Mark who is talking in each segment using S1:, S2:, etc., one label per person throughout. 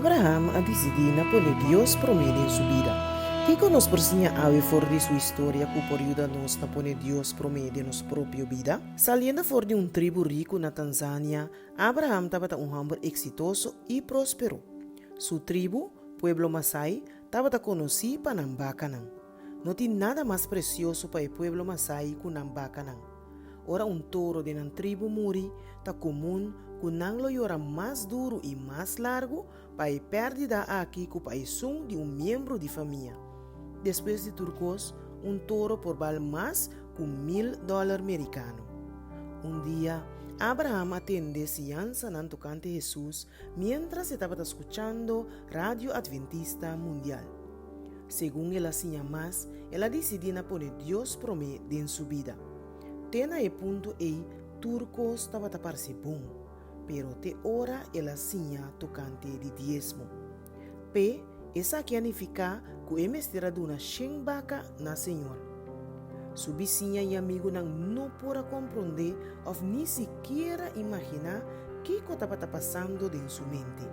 S1: Abraham a disidí na pone Dios promé den su bida. Kiko nos por siña awe for di su historia ku por yuda nos na pone Dios promé den nos propio bida? Saliendo for di un tribu riku na Tanzania, Abraham tabata un hòmber eksitoso i próspero. Su tribu, pueblo Masai, tabata konosí pa nan bakanan. No tin nada mas presioso pa e pueblo Masai ku nan bakanan. Ora un toro den nan tribu muri, ta komun ku nan lo yora mas duru i mas largu pa e pèrdida aki ku pa esun di un miembro di famia. Despues di tur kos, un toro por bal mas ku mil dòler merikano. Un dia, Abraham a tende siñansanan tokante Hesus miéntras e tabata skuchando Radio Adventista Mundial. Segun el a siña mas, el a disidí na pone Dios promé den su bida. Te na e punto ei tur kos tabata parse bon, pero te ora el a siña tokante di diesmo. P'e, esaki a nifiká ku e mester a duna shen baka na Señor. Su bisiña i amigunan no por a komprondé òf ni sikiera imaginá kiko tabata pasando den su mente.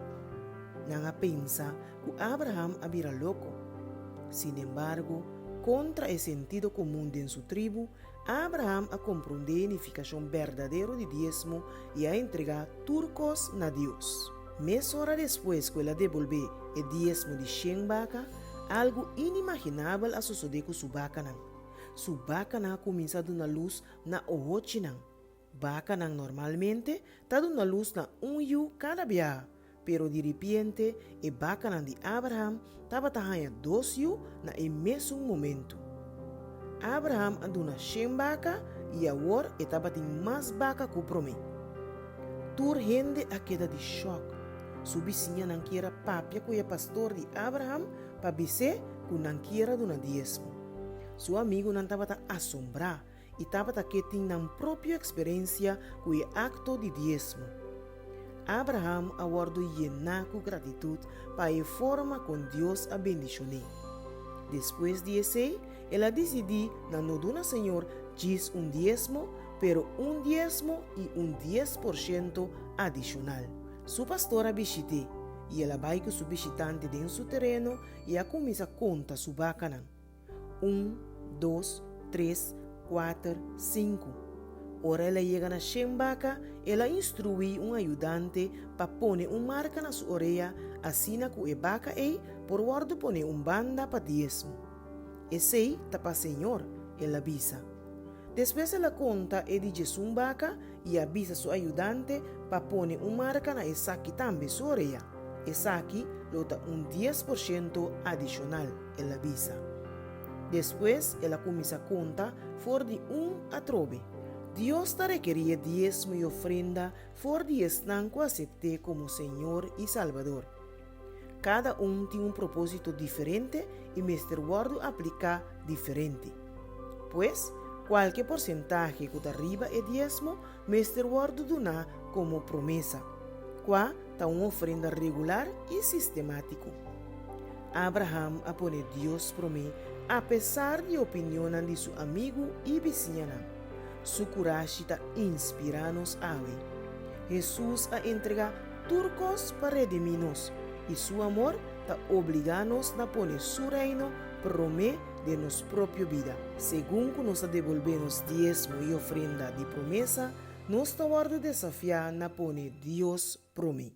S1: Nan a pensa ku Abraham a bira loko. Sinembargo, kontra e sentido komun den su tribu, Abraham a komprondé e nifikashon berdadero di diesmo i a entregá tur kos na Dios. Mesora despues ku el a debolbé e diesmo di shen baka, algu inimaginabel a sosodé ku su bakanan. Su bakanan a kuminsá duna lus na ohochinan. Bakanan normalmente ta duna lus na un yu kada biaha, pero diripiente e bakanan di Abraham tabata haña dos yu na e mesun momentu. Abraham a duna shen baka i awor e tabatin mas baka ku promé. Tur hende a keda di shòk. Su bisiñanan kier a papia ku e pastor di Abraham pa bis'é ku nan kier a duna diesmo. Su amigunan tabata asombrá i tabata ke tin nan propio eksperensia ku e akto di diesmo. Abraham a wòrdu yená ku gratitut pa e forma kon Dios a bendishon'é. Despues di esei, el a disidí na no duna Señor djis un diesmo, pero un diesmo i un 10% adishonal. Su pastor a bishit'é, i el a bai ku su bishitante den su tereno i a kuminsá konta su bakanan. Un, dos, tres, kuater, sinku. Ora el a yega na shen baka, el a instruí un ayudante pa pone un marka na su orea asina ku e baka ei por wòrdu pone un banda pa diesmo. Esei ta pa Señor, el a bisa. Despues el a konta e di djesun baka i a bisa su ayudante pa pone un marka na esaki tambe su orea. Esaki lo ta un 10% adishonal, el a bisa. Despues el a kuminsá konta for di un atrobe. Dios ta rekerí e diesmo i ofrenda for di esnan ku asept'é komo Señor i Salbador. Kada un tin un propósito diferente i mester wòrdu apliká diferente. Pues, kualke porsentahe ku ta riba e diesmo mester wòrdu duná komo promesa, kua ta un ofrenda regular i sistemátiko. Abraham a pone Dios promé apesar di opinionnan di su amigu i bisiñanan. Su kurashi ta inspirá nos awe. Hesus a entregá tur kos pa redimí nos, i su amor ta obligá nos na pone su Reino promé den nos propio bida. Segun ku nos ta debolbé nos diesmo i ofrenda di promesa, nos ta wòrdu desafiá na pone Dios promé.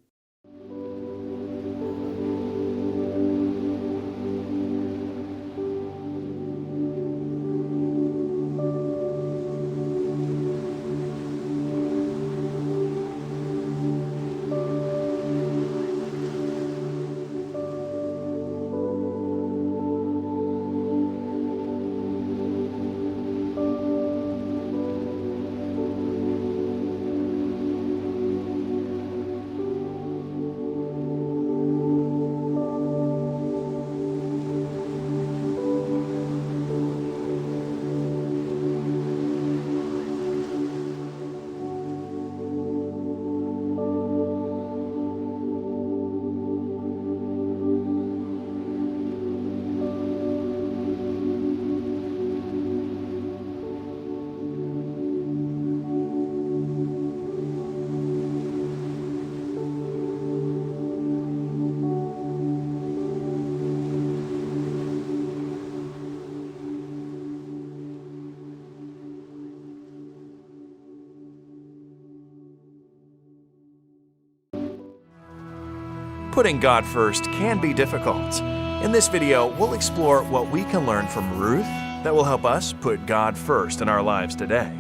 S2: Putting God first can be difficult. In this video, we'll explore what we can learn from Ruth that will help us put God first in our lives today.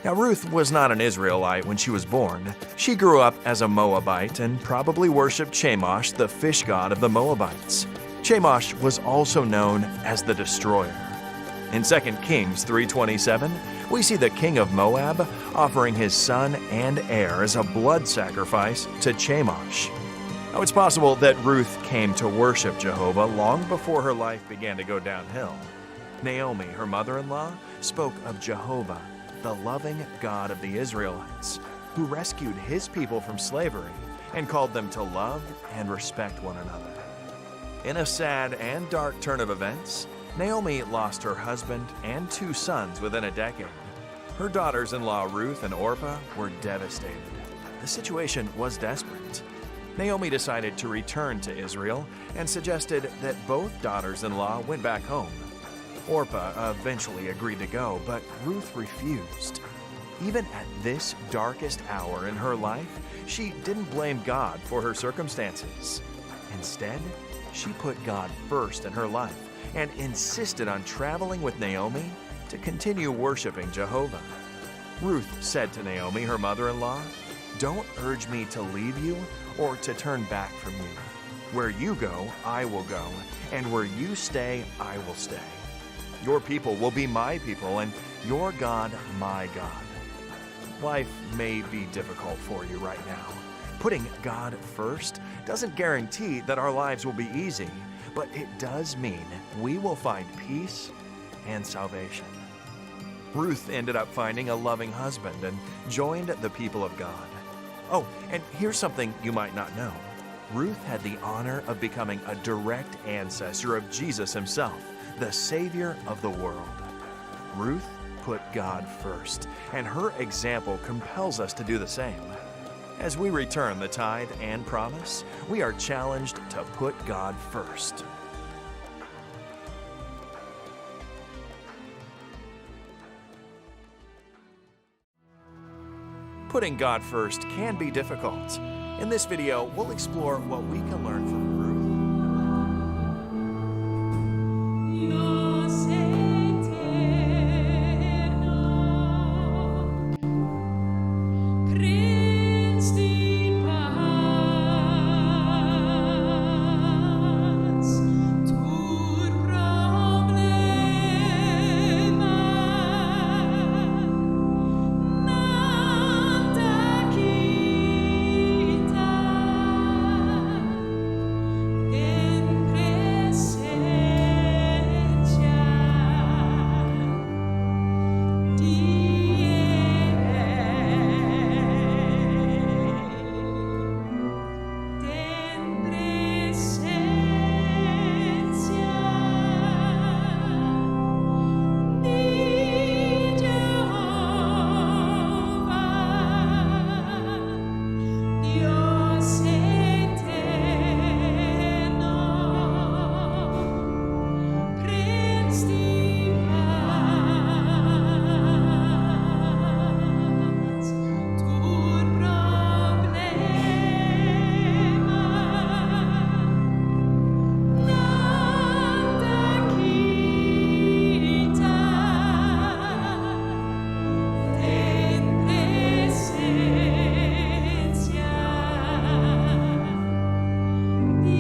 S2: Now, Ruth was not an Israelite when she was born. She grew up as a Moabite and probably worshipped Chemosh, the fish god of the Moabites. Chemosh was also known as the destroyer. In 2 Kings 3:27, we see the king of Moab offering his son and heir as a blood sacrifice to Chemosh. Now, it's possible that Ruth came to worship Jehovah long before her life began to go downhill. Naomi, her mother in law, spoke of Jehovah, the loving God of the Israelites, who rescued his people from slavery and called them to love and respect one another. In a sad and dark turn of events, Naomi lost her husband and two sons within a decade. Her daughters in law, Ruth and Orpah, were devastated. The situation was desperate. Naomi decided to return to Israel and suggested that both daughters in law went back home. Orpah eventually agreed to go, but Ruth refused. Even at this darkest hour in her life, she didn't blame God for her circumstances. Instead, she put God first in her life and insisted on traveling with Naomi to continue worshiping Jehovah. Ruth said to Naomi, her mother in law, Don't urge me to leave you or to turn back from you. Where you go, I will go, and where you stay, I will stay. Your people will be my people, and your God, my God. Life may be difficult for you right now. Putting God first doesn't guarantee that our lives will be easy, but it does mean we will find peace and salvation. Ruth ended up finding a loving husband and joined the people of God. Oh, and here's something you might not know. Ruth had the honor of becoming a direct ancestor of Jesus himself, the Savior of the world. Ruth put God first, and her example compels us to do the same. As we return the tithe and promise, we are challenged to put God first. Putting God first can be difficult. In this video, we'll explore what we can learn from Ruth.
S3: Dios eterno, Prins di pas, tur problema nan ta kita den presensia di Den presensia di Jehova, Dios eterno, Prins di pas, tur problema nan ta kita den presensia di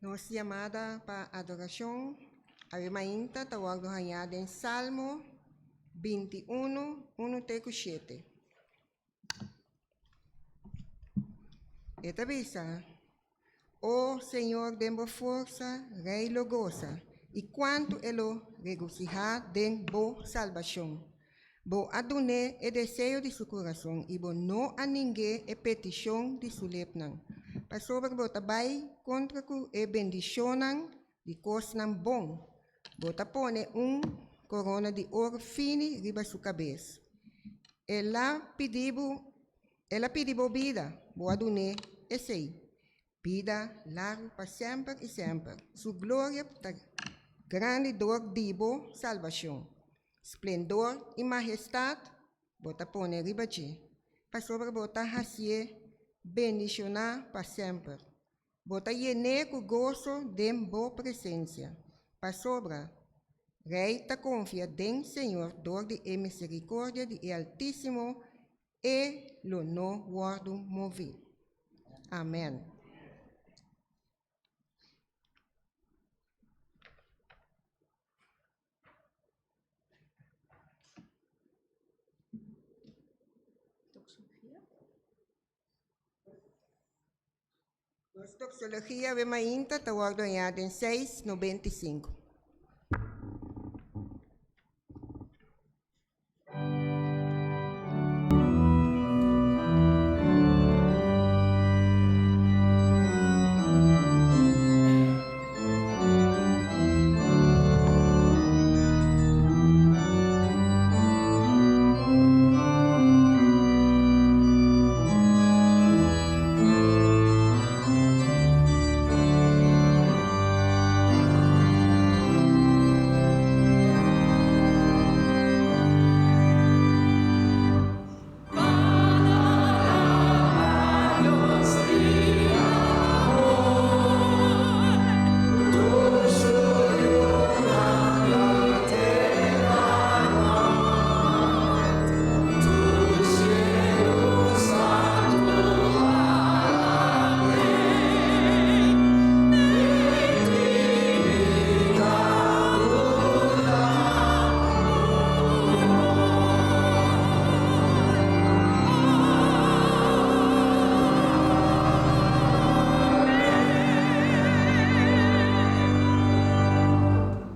S4: Nos yamada pa adorashon awe mainta ta wòrdu hañá den Salmo 21, 1 te ku 7. E ta bisa, O Señor, den bo forsa rei lo gosa, i kuantu e lo regosihá den bo salbashon. Bo a dun'é e deseo di su kurason, i bo no a ning'é e petishon di su lepnan. Pasobra bo ta bai kontra ku e bendishonnan di kosnan bon, bo ta pone un korona di oro fini riba su kabes. El a pidi bo, el a pidi bo bida, bo a dun'é esei, bida largu pa semper i semper. Su gloria ta grandi dor di bo salbashon. Splendor i mahestat bo ta pone riba dje, pasobra bo ta hasié bendishoná pa semper. Bo ta yen'é ku goso den bo presensia, pasobra Rei ta konfia den Señor dor di e miserikordia di e Altísimo e lo no wòrdu moví. Amèn. Nos doxologia awe mainta ta wòrdu hañá den 695.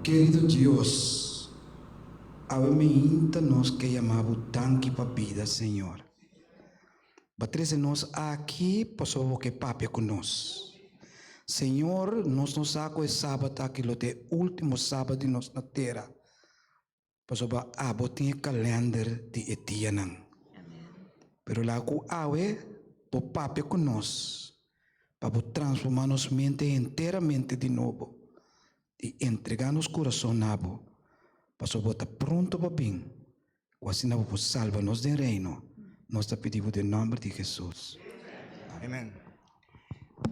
S5: Kerido Dios, awe meinta nos ke yama bo danki pa bida, Señor. Bo a trese nos aki pasobra bo ke papia ku nos. Señor, nos no sa ku e sabat aki lo ta e ultimo sabat di nos na tera, pasobra abo tin e kalender di e dianan. Pero laga ku awe bo papia ku nos pa bo transforma nos mente henteramente di nobo i entrega nos kurason na bo, pasobra bo ta pronto pa bin. Ku asina bo por salba nos den Reino. Nos ta pidi bo den nòmber di Hesus.
S6: Amen.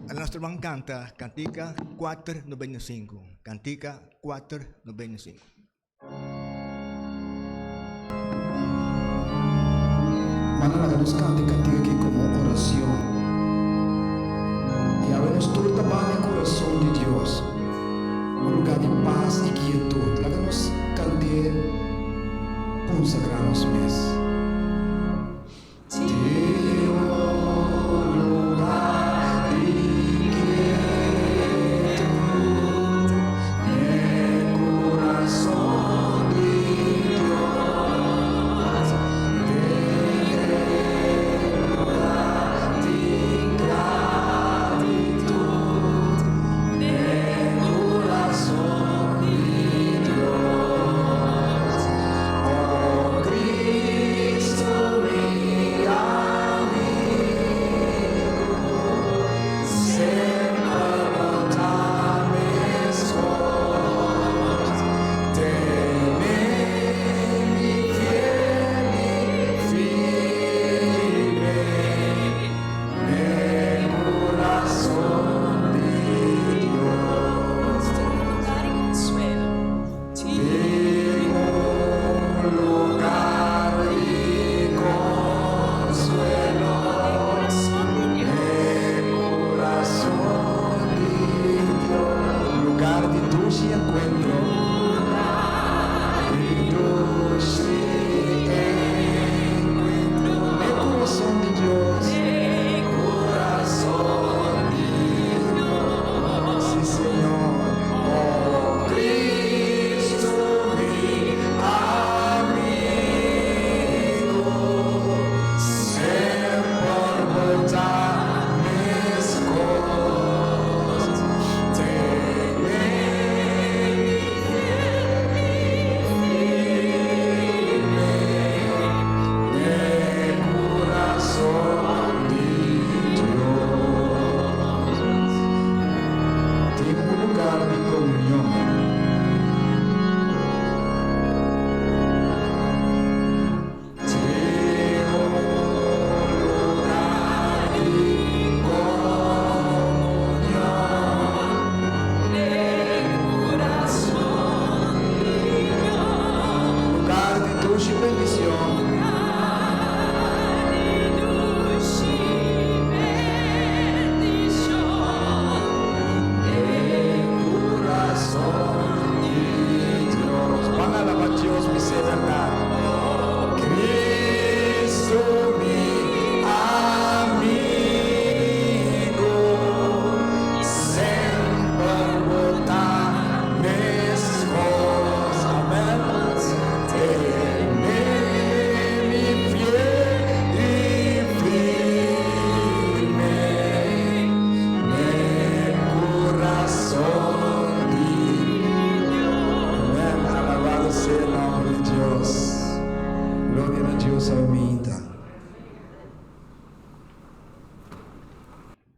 S6: Ala nos truman kanta kantika 495. Kantika 495.
S5: Mana laga nos kanta e kantika aki komo oracion. I awe nos tur ta banda e kurason di Dios. Un lugá di pas i kietud. Laga nos kant'é konsagrá nos mes. Te un lugá di kietud n'e kurason di Dios. Te e lugá di.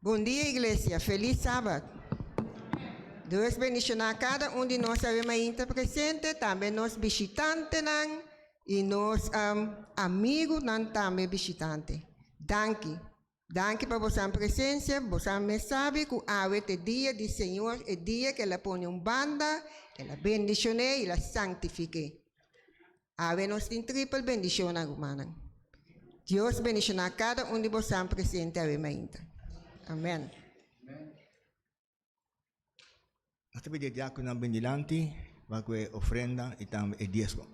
S4: Bon dia, iglesia. Felis sabat. Dios bendishoná kada un di nos awe mainta presente, tambe nos bishitantenan i nos um, amigunan tambe bishitante. Danki. Danki pa boso presensia. Boso mes sabi ku awe ta dia di Señor, e dia ku El a pone un banda, El a bendishon'é i El a santifik'é. Awe nos tin triple bendishon, rumannan. Dios bendishoná kada un di boso presente awe mainta. Amèn.
S6: Nos ta pidi diákononan bin dilanti pa ku e ofrenda i tambe e diesmo.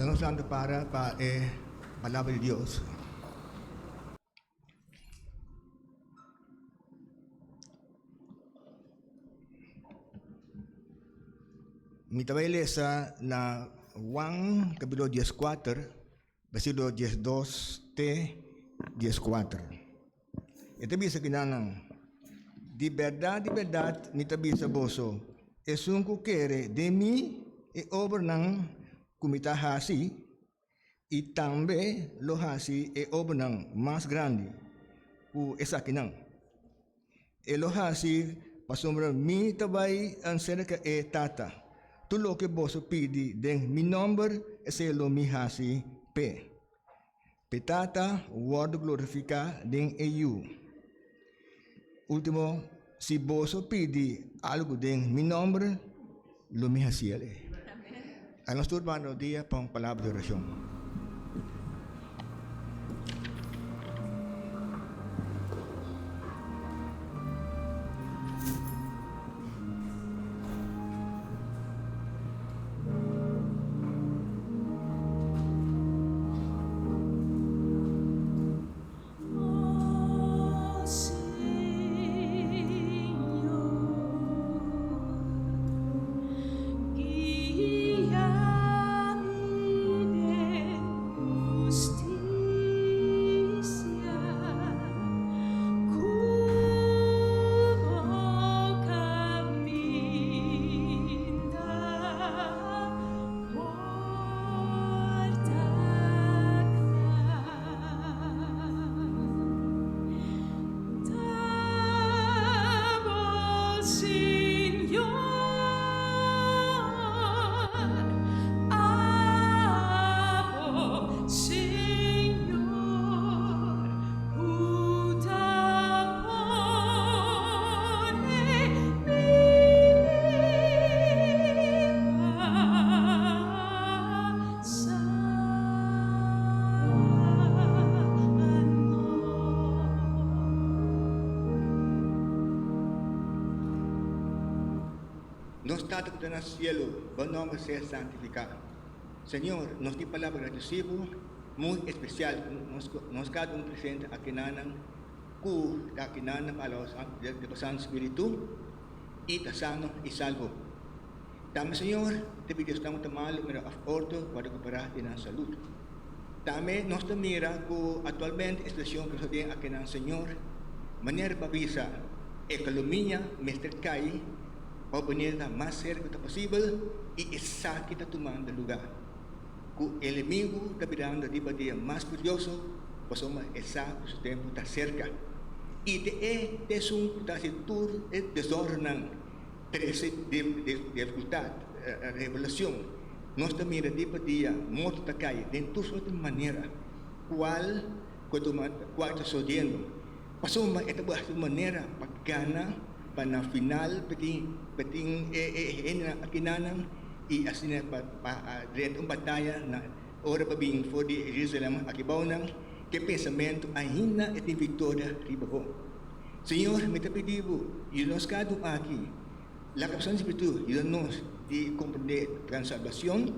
S6: Nos lanta para pa e palabra di Dios. Mi ta bai lesa na Juan capítulo 14, versículo 12 te 14. E ta bisa kinanan, Di bèrdat, di bèrdat, mi ta bisa boso, esun ku kere den mi, e obranan ku mi ta hasi, i tambe lo hasi e obranan mas grandi ku esakinan. E lo hasi pasobra mi ta bai serka e Tata. Tur loke boso pidi den mi nòmber, esei lo mi hasi p'e. P'e Tata wòrdu glorifiká den e Yu. Último, si boso pidi algu den mi nòmber, lo mi hasi el. A nos tur banda rodia pa un palabra di orashon.
S3: Oh Señor, guia mi den.
S6: Nos Tata ku ta na sielu, bo nòmber sea santifiká. Señor, nos tin palabra gradisibu muy espesial ku nos nos kada un presente akinanan ku ta akinanan pa alaba di bo Santu Spiritu i ta sano i salvo. Tambe, Señor, ta pidi esnan ku ta malu mira òf orto pa rekuperá di nan salud. Tambe nos ta mira ku aktualmente e situashon ku nos ta den akinan, Señor, manera pa bisa ekonomia mester kai pa bo ta mas serka ku ta posibel i esaki ta tumando lugá. Ku enemigu ta birando riba dia mas furioso pasobra e sa ku su tempu ta serka. I ta e ta esun ku ta hasi tur e desòrdennan, trese difikultat, revelashon. Nos ta mira riba dia morto ta kai den tur sorto di manera kual ku ta kual ta sosodiendo. Pasobra e ta hasi un manera pa gana pa na final pa tin pa tin e e hendenan akinanan i asina pa pa drenta un bataya na ora pa bin for di Jerusalem aki bounan ke pensamentu ainda e tin viktoria riba bo. Señor mi ta pidi bo yuda nos kada un aki laga bo Santu Spiritu yuda nos di komprende gran salbacion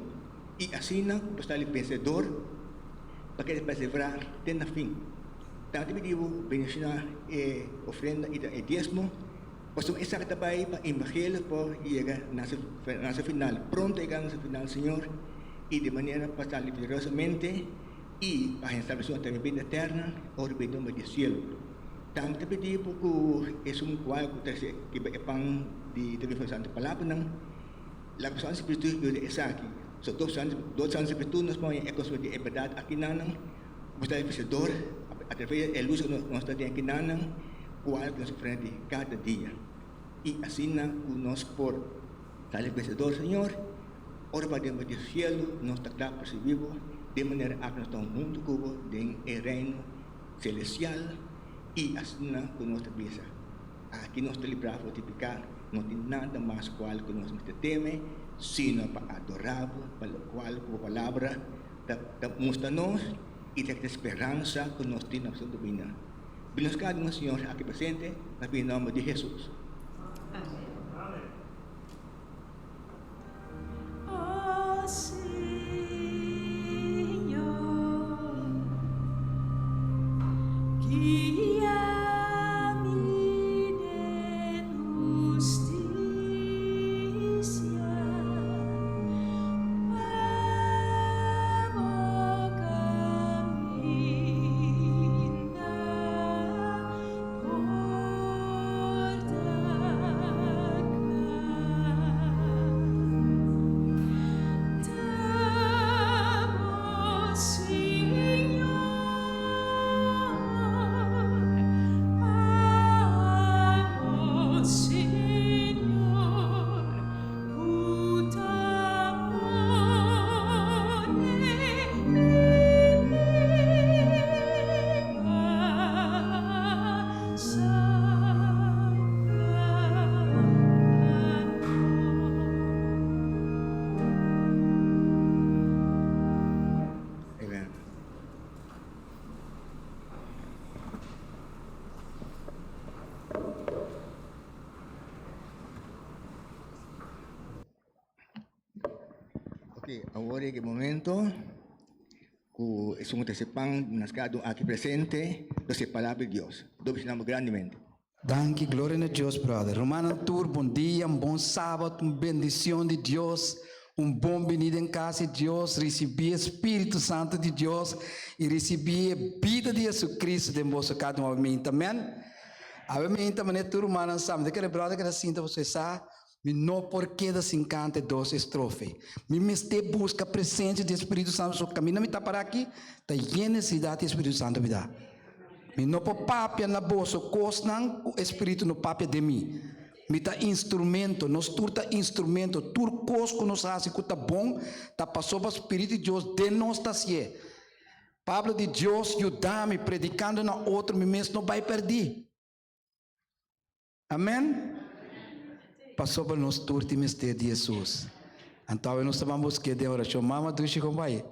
S6: i asina ku bo sali bensedor pa keda perseverá te na fin. Tantu mi di bo bendishoná e ofrenda i e diesmo, pasobra esaki ta bai pa evangelio por yega na su na su final. Pronto yega na su final, Señor, i di manera pa sali victoriosamente i pa haña salbacion ta bida eterna ora bini nomber di cielo. Tambe ta pidi bo ku esun kual ku ta riba e pan di Telefon Santo Palabranan, laga Santo Spiritu yuda esaki. So dos Santo Spiritu nos por haña e kos di e bèrdat akinanan. Bo ta e vencedor a traves di e lus ku nos ta den kinanan kual ku nos enfrenta di kada dia. I asina ku nos por sali vencedor, Señor, ora pa den di cielo nos ta kla pa ricibi bo, den manera aki nos ta hunto ku bo den e reino celestial i asina ku nos ta bisa, Aki nos ta librá for di piká, no tin nada mas kual ku nos mester teme, sino pa adorá bo pa lokual ku bo palabra Ta ta mustra nos y ta e speransa cu nos tin na su bina. Bini nos cada un Señor aki presente na pidi nomber di Jesus.
S3: Amen. Oh Señor, guia mi den husticia.
S6: Amen. Ok, awor yega e momento ku esun ku ta hasi pan nos kada un aki presente lo hasi e palabra di Dios. Dios bendiciona bo grandemente.
S5: Danki, gloria na Dios brother. Rumannan tur bon dia, un bon sabat, un bendicion di Dios, un bon bini den cas di Dios, ricibi e Spiritu Santo di Dios y ricibi e bida di Jesucristo den boso cada un awe Amen. Awe minta manera tur rumannan sa, mi ta kere brother keda sinta pasobra e sa mi no por keda sin kanta e dos estrofe. Mi mester buska presensia di e Spiritu Santu pasobra kaminda mi ta para aki ta yen nesesidat di e Spiritu Santu mi ta. Mi no por papia na boso kosnan ku e Spiritu no papia den mi. Mi ta instrumento, nos tur ta instrumento, tur kos ku nos hasi ku ta bon ta pasobra Spiritu di Dios den nos ta hasié. Pablo di Dios yuda mi predicando na otro mi mes no bai perdi. Amen. Pasobra nos tur tin mester di Jesus. Anto awe nos ta ban buske den oracion. Mama dushi con bai?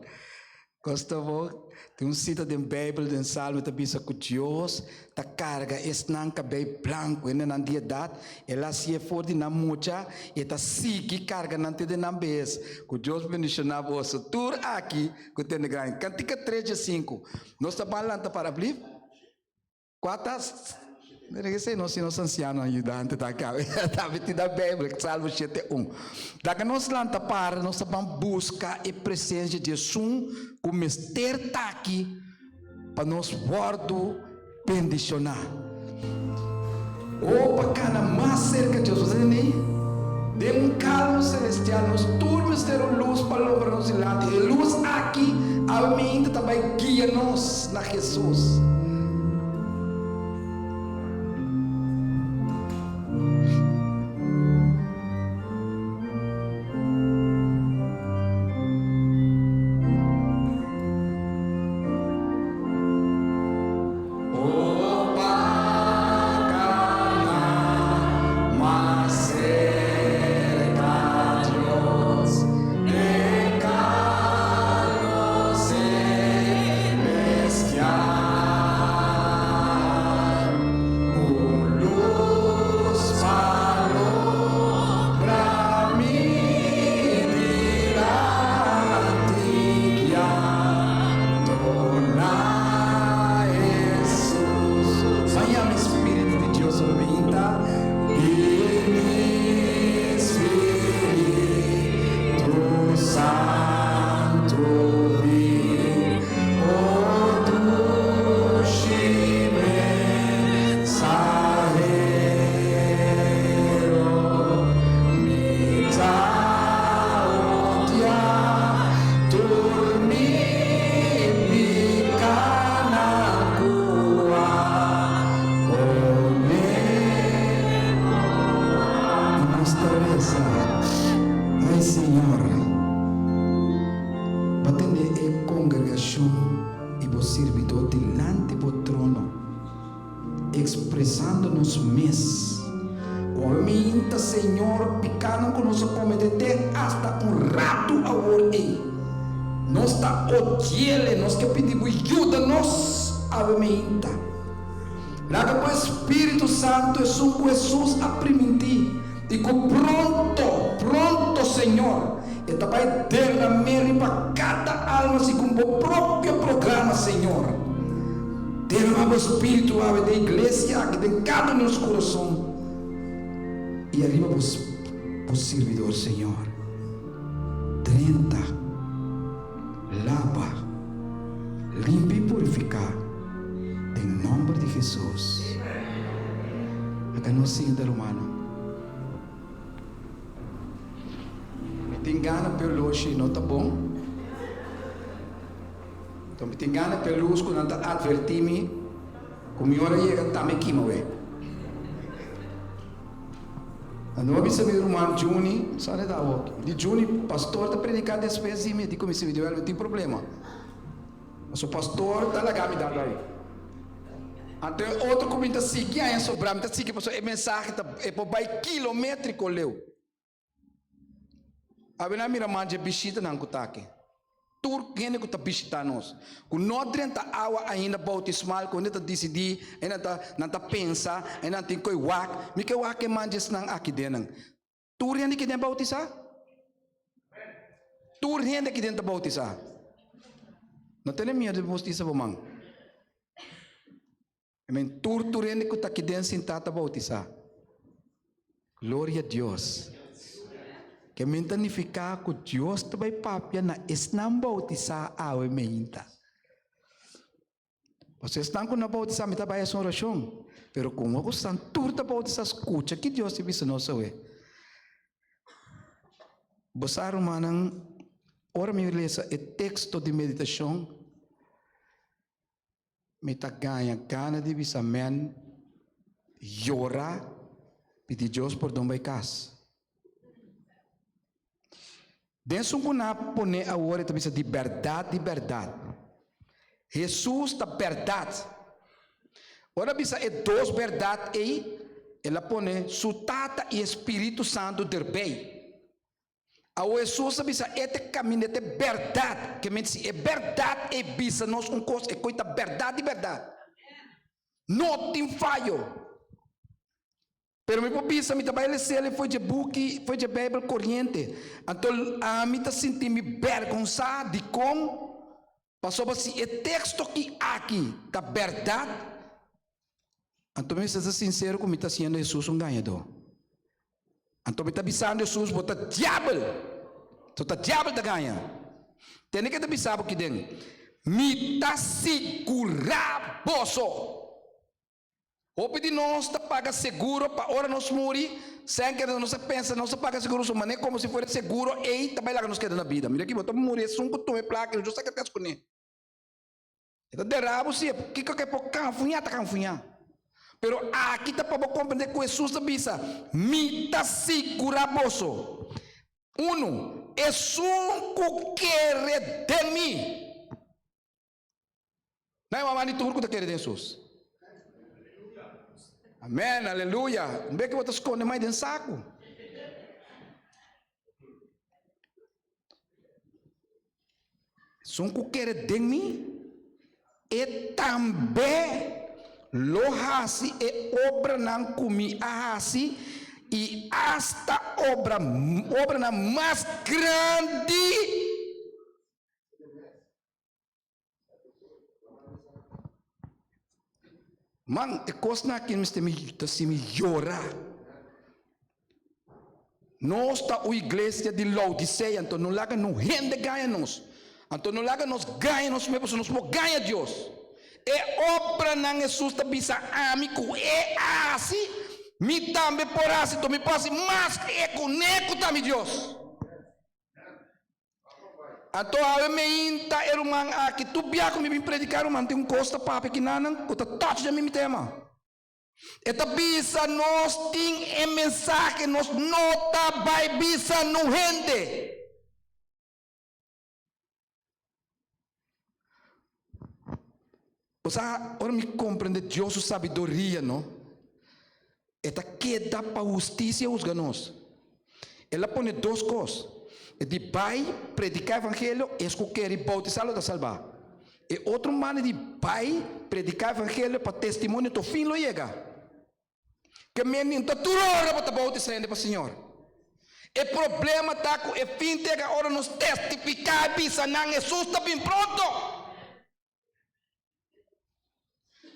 S5: Kosta bo, tin un sita den Beibel den Salmo ta bisa ku Dios ta karga esnan kabei blanku, hendenan di edat, el a hasié for di nan mucha i e ta sigui karga nan te den nan behes. Ku Dios bendishoná boso tur aki ku tende grandi. Kantika tres dje sinku. Nos ta ban lanta para blief. Kua ta Mira esei nos si nos ansiano ayudante ta aki awe ta meti na Beibel Salmo shete un. Laga nos lanta para nos ta ban buska e presensia di esun ku mester ta aki pa nos wòrdu bendishoná. O pa kana mas serka Dios. Bo sa tende? Den un kalmo selestial nos tur mester un lus pa lombra nos dilanti. E lus aki awe mainta ta bai guia nos na Hesus. O pa kana mas serka Dios den kalmo selestial, un lus pa lombra mi dilanti guiando na Hesus. Baña mi spiritu di Dios ora mi inta. Bini Spiritu Santu bin, o dushi mensahero, mi ta odia tur mi picanan cu a pone. Y nos ta reza, Ay Señor, bo tene e congregacion y bo sirbidor dilanti bo trono, expresando nos mes cu awe minta, Señor, picanan cu nos a comete te hasta un rato awor ey. Nos ta odiele, nos ke pidi bo yuda nos awe minta. Laga bo Espíritu Santo, esun ku Hesus a primintí i ku pronto, pronto, Señor, e ta bai derram'é riba kada alma segun bo propio programa, Señor. Derramá bo Spiritu awe den iglesia aki, den kada un di nos kurason i ariba bo bo sirbidor, Señor. Drenta, laba, limpia i purifiká den nòmber di Hesus. Laga nos sinta, rumannan. Mi tin gana p'e oloshi no ta bon. Enton mi tin gana p'e lus ku nan ta atvertí mi ku mi ora yega tambe kima wei. Nan a bisa mi ruman Juni, sa ne ta awor? Di Juni, pastor ta prediká despues di mi. Di ku mi si mi di wèl, no tin problema. Pasobra pastor ta laga mi dal ai. Anto e otro ku mi ta sigui aña sobrá, mi ta sigui pasobra e mensahe ta e por bai kilométriko leu. Awe nan a mira mas dje bishitanan ku ta aki. Tur hende ku ta bishitá nos, ku no a drenta awa ainda boutismal, ku hende ta disidí, ainda ta nan ta pensa, ainda nan tin koe wak. Mi ke wak e man djesnan aki den nan. Tur hende ki den boutisá? Tur hende ki den ta boutisá? No tene miedu di boutisa bo man. Amen. Tur tur hende ku ta aki den sintá ta boutisá. Gloria a Dios. Ke men ta nifiká ku Dios ta bai papia na esnan boutisá awe meinta. Pasobra esnan ku no boutisá mi ta bai hasi un orashon. Pero komo ku esnan tur ta boutisá skucha ki Dios ta bisa nos awe. Bo sa rumannan, ora mi lesa e teksto di meditashon, Mi ta gaña gana di bisa men yora pidi Dios pordon bai kas. Den sun ku nan a pone awor e ta bisa di bèrdat di bèrdat. Hesus ta bèrdat. Ora a bisa e dos bèrdat ei el a pone su Tata i e Spiritu Santu derbei. Awor Hesus a bisa, E ta e kaminda, e ta e bèrdat. Ke men si e bèrdat ei bisa nos un kos, e koi ta bèrdat di bèrdat. No tin fayo. Pero mi por bisa, mi ta bai lesel e for dje buki, for dje Beibel koriente. Anto ami ta sinti mi bèrgonsá. Dikon? Pasobra si e teksto ki aki ta bèrdat, anto mi mester ta sinsero ku mi ta hasiendo Hesus un gañadó. Anto mi ta bisando Hesus, Bo ta diabel! So ta diabel ta gaña. Tende ke ta bisa bo kiden, Mi ta sigurá boso. Hopi di nos ta paga seguro pa ora nos muri, sen kere nos a pensa nos a paga seguro su manera komo si fuera seguro ei ta bai laga nos keda na bida. Mira aki bo ta muri esun ku tuma e plaka i no sa ke ta kuné. E ta dera bo si e kiko ke por kanfuñá ta kanfuñá. Pero aki ta pa bo komprendé ku Hesus a bisa, Mi ta sigurá boso, unu, esun ku kere den mi. Na e mama di tur ku ta kere den Hesus. Amen, aleluya. Un bes ku bo ta skonde mai den saku. Esun ku kere den mi, e tambe lo hasi e obranan ku mi a hasi i asta obra obranan mas grandi. Man, e kosnan aki mester mi ta hasi mi yora. Nos ta un iglesia di Laodisea, anto no laga no hende gaña nos. Anto no laga nos gaña nos mes, pasobra nos por gaña Dios. E obranan Hesus ta bisa ami ku E a hasi, mi tambe por hasi, anto mi por hasi mas ku E kuné ku ta mi Dios. Anto awe meinta e ruman aki tur bia ku mi bin prediká ruman tin un kos ta papia kinanan ku ta touch den mi tema. E ta bisa nos tin e mensahe nos no ta bai bisa nu hende. Bo sa ora mi komprende Dios su sabiduria no e ta keda pa hustisia husga nos. El a pone dos kos, e di bai prediká evangelio es ku kere boutisá lo ta salbá. E otro manda di bai prediká evangelio pa testimonio to fin lo yega. Ke men nin ta tur ora bo ta boutisá hende pa Señor. E problema ta ku e fin ta yega ora nos testifiká i bisa nan Hesus ta bin pronto.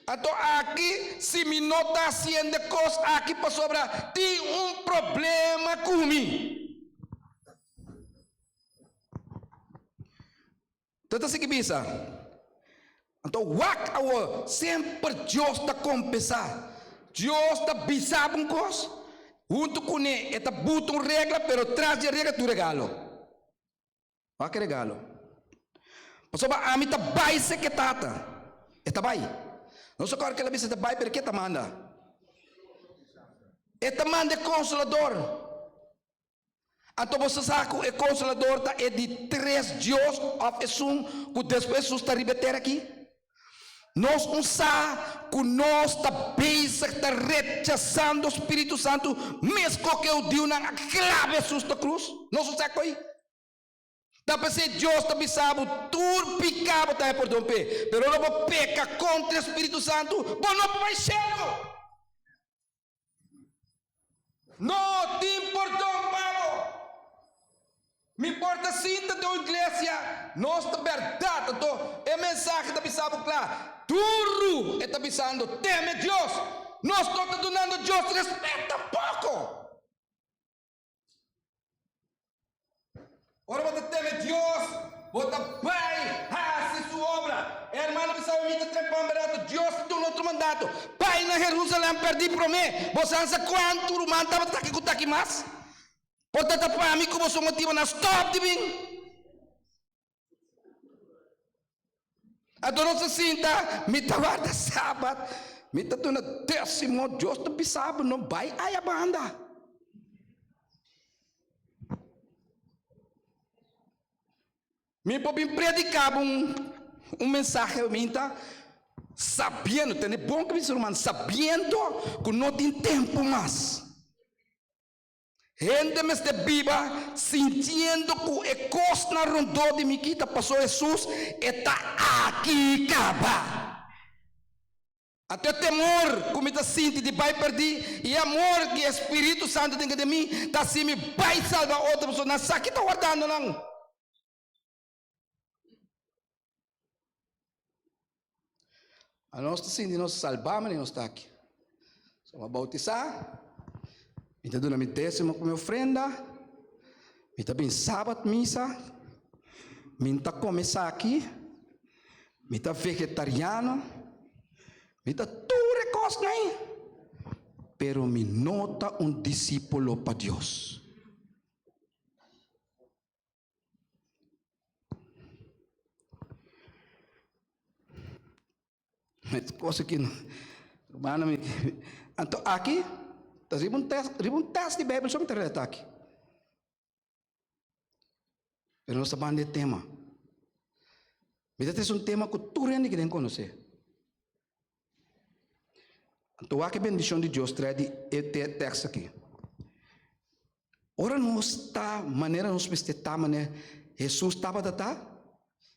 S5: Anto aki si mi no ta hasiendo e kos aki pasobra tin un problema ku mi. Anto ta sigui bisa, Anto wak awor, semper Dios ta kompensá. Dios ta bisa bo un kos, huntu kuné e ta buta un regla, pero tras di e regla tin un regalo. Wak e regalo. Pasobra ami ta bai seke Tata. E ta bai. Nos a kòrda ke el a bisa e ta bai, pero ke ta manda? E ta manda e Konsolador. Anto boso sa ku e Konsolador ta e di tres Dios òf esun ku despues Hesus ta riba e tera aki? Nos un sa ku nos ta bezig ta rechasando Spiritu Santu meskos ku e hudiunan a klaba Hesus na krus. Nos un sa ku ei. Ta p'esei Dios ta bisa bo, Tur piká bo ta haña pordon p'e, pero ora bo peka kontra e Spiritu Santu, bo no por bai shelu. No tin pordon pa bo. Mi por ta sinta den un iglesia, nos ta bèrdat, anto e mensahe ta bisa bo kla, duru e ta bisando, teme Dios. Nos no ta dunando Dios rèspèt tampoko. Ora bo ta teme Dios, bo ta bai hasi su obra. E hermano bisa mi, Mi ta trempan berato. Dios ta duna otro mandato, Bai na Jerusalem perdí promé. Bo sa sa kuantu ruman tabata taki ku taki mas? Por ta ta pa mi ku boso motibo nan stòp di bin. Anto nos ta sinta, mi ta warda sabat, mi ta duna désimo, Dios ta bisa bo no bai aya banda. Mi por bin prediká bo un, un mensahe minta sabiendo, tende bon ku mi ruman, sabiendo ku no tin tempu mas. Hende mester biba sintiendo ku e kosnan rondó di mi kita paso Hesus e ta aki kaba. Anto e temor ku mi ta sinti di bai pèrdí i e amor ku e Spiritu Santu tin den mi ta hasi mi bai salba otro pasobra nan sa ki ta wardando nan. Anos ta sinti nos salbá manera nos ta aki. So mi a bautisá, mi ta duna mi désimo ku mi ofrenda, mi ta bin sabat misa, mi no ta kome esaki, mi ta vegetariano, mi ta tur e kosnan ei, pero mi no ta un disípulo pa Dios. Cosa ki hermano mi anto aki ta riba un test riba un test di Bijbel so mi ta reta aki. Pero nos ta banda e tema. Mi ta trese un tema ku tur hende kier konosé. Anto wak e bendishon di Dios trae di e tekst aki. Ora nos ta manera nos mester ta manera Hesus tabata ta,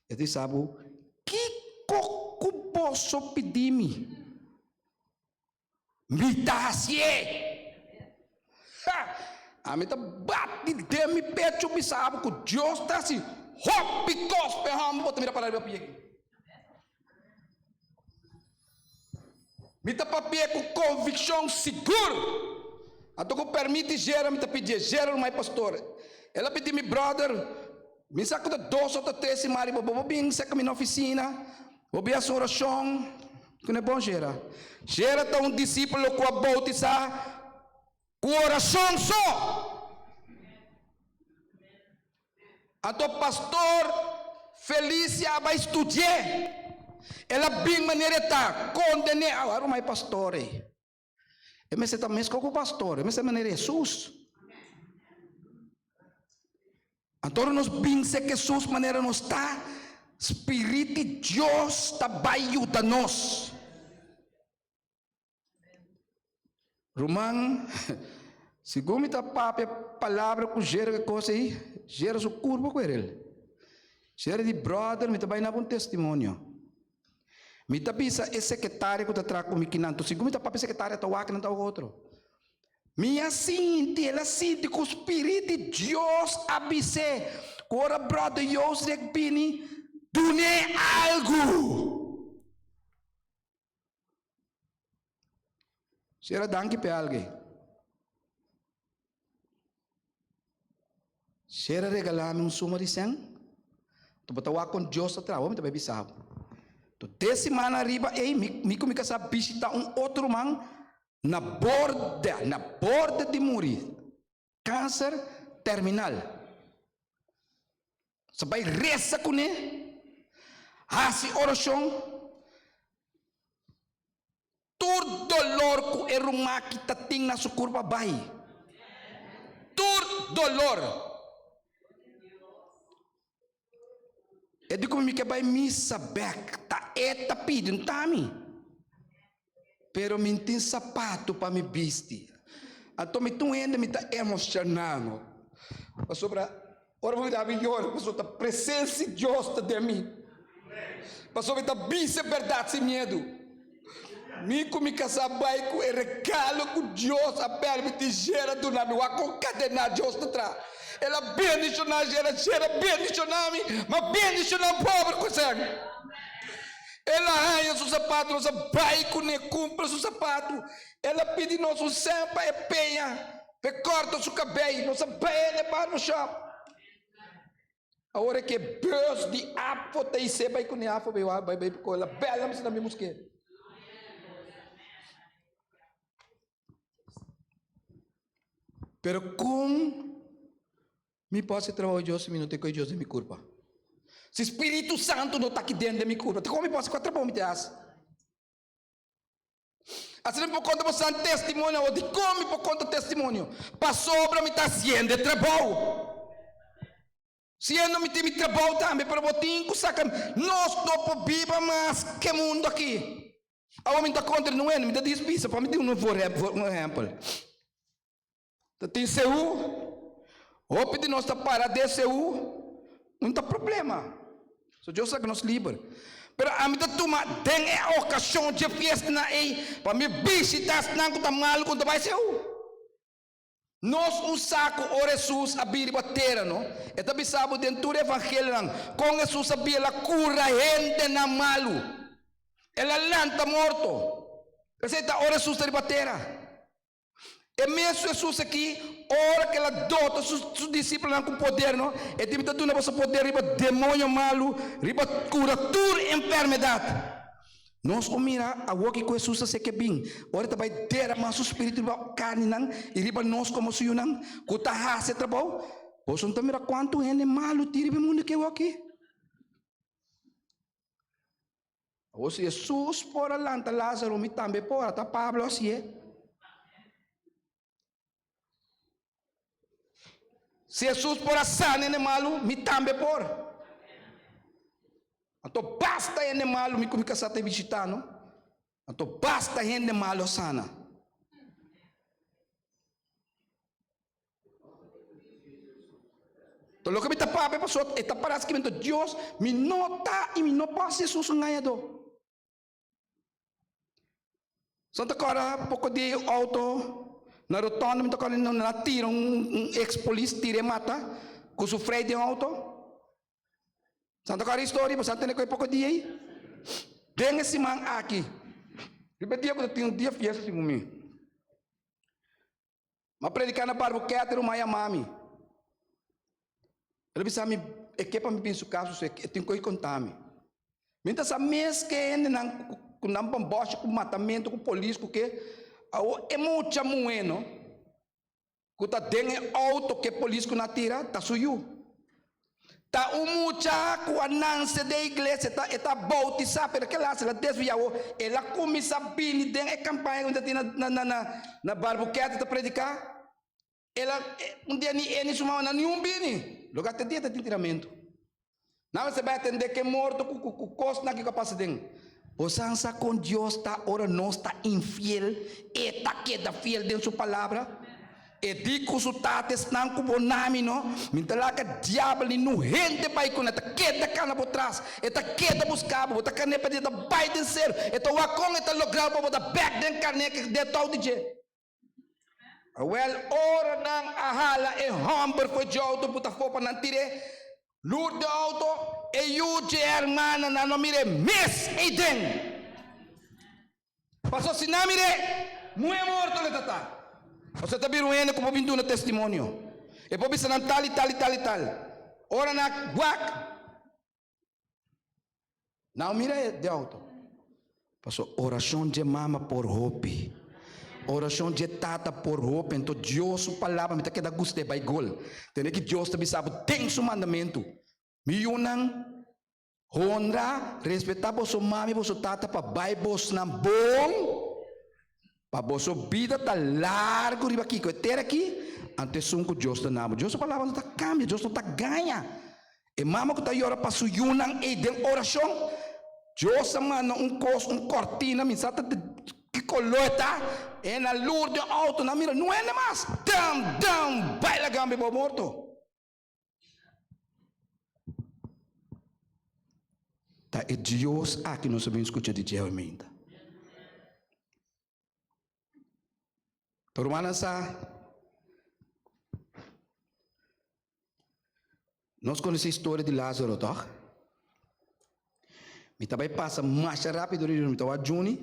S5: e ta bisa bo, Kiko ku boso pidi mi, mi ta hasié. Ha! Ami ta bati den mi pecho bisa bo ku Dios ta hasi hopi kos pa e hòmber bo ta mira para riba pia aki. Mi ta papia ku konvikshon sigur. Anto ku pèrmiti Gerald mi ta pidié, Gerald my pastor, el a pidi mi bròder, mi sa ku ta dos òf ta tres siman riba bo, bo bin serka mi na ofisina, bo bin hasi un orashon. Ku no e bon Gerald? Gerald ta un disípulo ku a boutisá ku orashon so. Anto pastor Felicia a bai studi'é. El a bin manera e ta, konden'é. Awor ruma e pastor ei. E mester ta meskos ku pastor, e mester manera Hesus. Anto ora nos bin serka Hesus manera nos ta, Spirit di Dios ta bai yuda nos. Ruman, segun mi ta papia palabra ku Jera ke kos ei, Jera su kurpa ku erel. Jera di, Brother, mi ta bai naba un testimonio. Mi ta bisa e sekretario ku ta traha ku mi kinan, to segun mi ta papia e sekretario ta wak nan ta wak otro. Mi a sinti, el a sinti ku Spirit di Dios a bis'é, ku ora Brother Josrick bini, dun'é algu. Sera danki p'e alge. Sera regalá mi un suma di sèn. Tu bo ta wak kon Dios ta traha, mi ta bai bisa bo. Tu des simana ariba ei, mi, mi ku mi kasá bishitá un otro ruman na borde, na borde di muri. Kanser terminal. Sa bai resa kuné, hasi orashon. Tur dolor ku e rumaki ta tin na su kurpa bai. Tur dolor. E di ku mi ke bai misa bek, ta e ta pidi, no ta mi. Pero mi no tin sapato pa mi bisti. Anto mi ta un hende mi ta emoshoná no. Pasobra ora bo mira mi yora pasobra ta presensia di Dios ta den mi. Pasobra mi ta bisa e bèrdat sin miedu. Mi ku mi kasá bai ku e regalo ku Dios a pèrmití Jera duna mi. Wak kon kadená Dios ta traha. El a bendishoná Jera, Jera bendishoná mi, m'a bendishoná pober ku esei. El a haña su sapatu, nos a bai kuné kumpra su sapatu. El a pidi nos un sèn pa e peña, pa e kòrta su kabei. Nos a bai na e barbershop. Awor e ke bus di afo ta isé bai kuné afo bai bai bai bai la bèl nan bisa mi busk'é. Pero kon mi por hasi trabou di Dios si mi no tin ku e Dios den mi kurpa? Si Spiritu Santu no ta aki den den mi kurpa, ta kon mi por hasi kua trabou mi ta hasi? Asina mi por konta boso testimonio awor. Dikon mi por konta testimonio? Pasobra mi ta hasiendo e trabou. Siendo mi tin mi trabou tambe, pero bo tin ku saka nos no por biba mas ke mundu aki. Awor mi ta kontra no hende, mi ta dis bisa pa mi di un ehèmpel. Ta tin seú. Hopi di nos ta para den seú. No ta problema. So Dios a laga nos liber. Pero ami ta tuma den e okashon dje fiestanan ei pa mi bishita esnan ku ta malu ku no ta bai seú. Nos un sa ku ora Hesus a bini riba tera no, e ta bisa bo den tur evangelionan kon Hesus a bini el a kura hendenan malu. El a lanta morto. Esei ta ora Hesus ta riba tera. E mesun Hesus aki, ora ku el a dota su su disipelnan ku poder no, e dibi ta duna boso poder riba demoño malu, riba kura tur enfermedat. Nos por mira awor kiko Hesus a hasi ke bin, ora e ta bai derama su spiritu riba karninan i riba nos komo su yunan ku ta hasi e trabou. Boso no ta mira kuantu hende malu tin riba e mundu aki awor aki? Awor si Hesus por a lanta Lázaro, mi tambe por, ata Pablo a hasié. Si Hesus por a sana hende malu, mi tambe por. Anto basta hende malu mi ku mi kasá ta bishitá no. Anto basta hende malu a sana. To loke mi ta papia pasobra e ta para skibí, Dios, mi no ta i mi no por hasi Hesus un ngañadó. So ta kòrda poko di outo na rotonda mi ta kòrda nan a tira un ex polis tira e mata ku su frei den outo. San ta kòrda e historia bo sa tende ku e poko dia ei? Den e siman aki riba e dia ku ta tin un dia fiesta segun mi. Mi a prediká na Barboquete ruman yama mi. El a bisa mi e ke pa mi bin su kas pasobra e tin kos konta mi. Mi ta sa mes ke hendenan ku nan bòmbòshi ku matamentu ku polis ku ke awor e mucha muhé no ku ta den e outo ke polis ku nan a tira ta su yu. Ta un mucha ku a nanse den iglesia, e ta boutisá, pero kila hasi? El a desviá awor. El a kuminsá bini den e kampaña ku mi ta tin na Barbuquete ta prediká. El a, un dia ni e ni su mama nan niun bini. Loke a te dia ta tin tiramentu. Nan mester bai atendé ke morto ku kosnan ku a pasa den. Bo sa sa kon Dios ta ora nos ta infiel, E ta keda fiel den Su palabra. E di ku su tata esnan ku bo nami no, mi ta laga diabel ni nu hende bai ku nan, e ta keda kana bo tras, e ta keda buska bo, bo ta karné perdí, e ta bai den seru, e ta wak kon e ta logra bo, bo ta bèk den karné ke den tou di dje. Awèl, ora nan a hala e hòmber for dje outo puta afó pa nan tir'é, lur den outo, e yu dje hermananan no mir'é mes eiden. Pasobra si nan mir'é, muhé morto lo ta ta. Pasobra ta bira un hende ku por bin duna testimonio. E por bisa nan tal i tal i tal i tal. Ora nan a wak. Nan mira e de auto. Paso oracion dje mama por hopi. Oracion dje tata por hopi. Anto Dios su palabra mi ta keda gusta e bai gol. Tende ki Dios ta bisa bo den su mandamentu. Mi yunan honra, respeta boso mama i boso tata pa bai bosnan bon. Pa boso bida ta largu riba kiko e tera aki, anto esun ku Dios ta nabo. Dios su palabra no ta kambia, Dios no ta gaña. E mama ku ta yora pa su yunan ei den orashon, Dios a manda un kos, un kòrtina, mi sa ta ki koló e ta, e na lur den outo, nan mira, no hende mas, dam, dam, bai laga mi bo morto. Ta e Dios aki nos a bin skucha di dje awe meinta. Rumannan sa, nos konosé historia di Lázaro, tòg? Mi ta bai pasa masha rápido riba, mi ta wak Juni,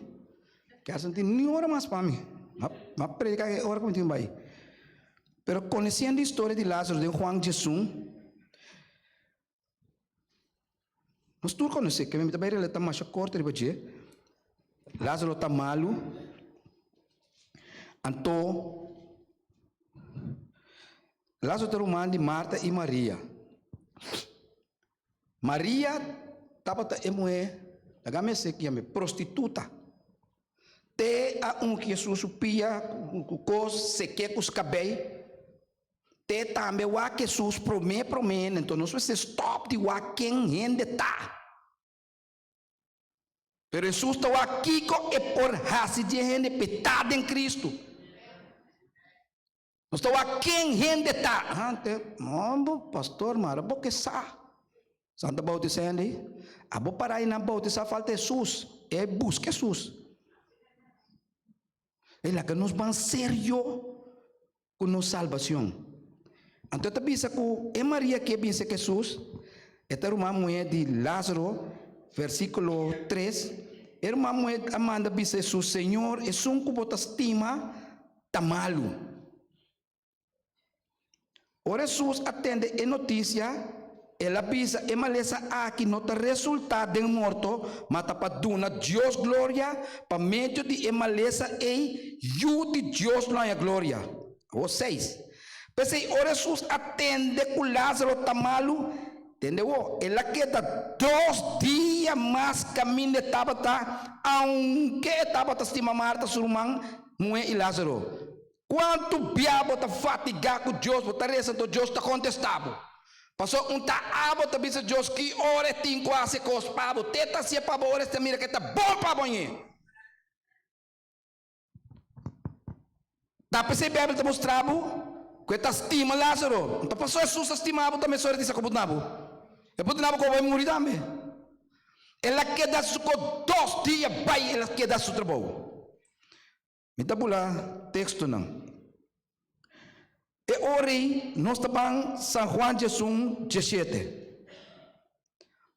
S5: kèrs no tin ni ora mas pa mi. Mi a prediká e ora ku mi tin bai. Pero konosiendo historia di Lázaro den Juan diesun, nos tur konosé, keme mi ta bai relatá masha korto riba dje. Lázaro ta malu, anto Lázaro ta ruman di Marta i Maria. Maria tabata e muhé, laga mester ki yam'é, prostituta. Te a ungi Hesus su pia ku kos, sek'é ku su kabei. Te tambe wak Hesus promé promé, enton nos mester stòp di wak ken hende ta. Pero Hesus ta wak kiko e por hasi di e hende p'e ta den Kristu. Nos ta wak ken hende ta. Ante, hombo, pastor, mara bo ke sa. Santa bautisa hende ei. Abo para ei nan bautisa falta Hesus. E buska Hesus. E laga nos ban serio ku nos salbacion. Anto e ta bisa ku e Maria ke bin serka Hesus, e ta ruman muhé di Lázaro, versíkulo tres, e ruman muhé a manda bisa Hesus, Señor, esun ku bo ta stima ta malu. Ora Hesus a tende e notisia, el a bisa, E malesa aki no ta resultá den morto, ma ta pa duna Dios gloria, pa medio di e malesa ei Yu di Dios lo haña gloria. Awor seis. P'esei ora Hesus a tende ku Lázaro ta malu, tende awor, el a keda dos dia mas kaminda e tabata, aunke e tabata stima Marta, su ruman muhé, i Lázaro. Kuantu bia bo ta fatigá ku Dios, bo ta resa anto Dios ta kontestá bo? Pasobra un ta abo ta bisa Dios ki ora e tin ku hasi e kos pa bo, te ta hasié pa bo ora e ta mira ku e ta bon pa bo ñe. Ta p'esei Beibel ta mustra bo ku e ta stima Lázaro. No ta pasobra Hesus ta stima bo tambe sora e ta sa ku bo duna bo. E por duna bo ku bo bai muri tambe. El a keda su ko dos dia bai el a keda su trabou. Mi ta bula tekstonan. E ora ei nos ta ban San Juan 11, 17.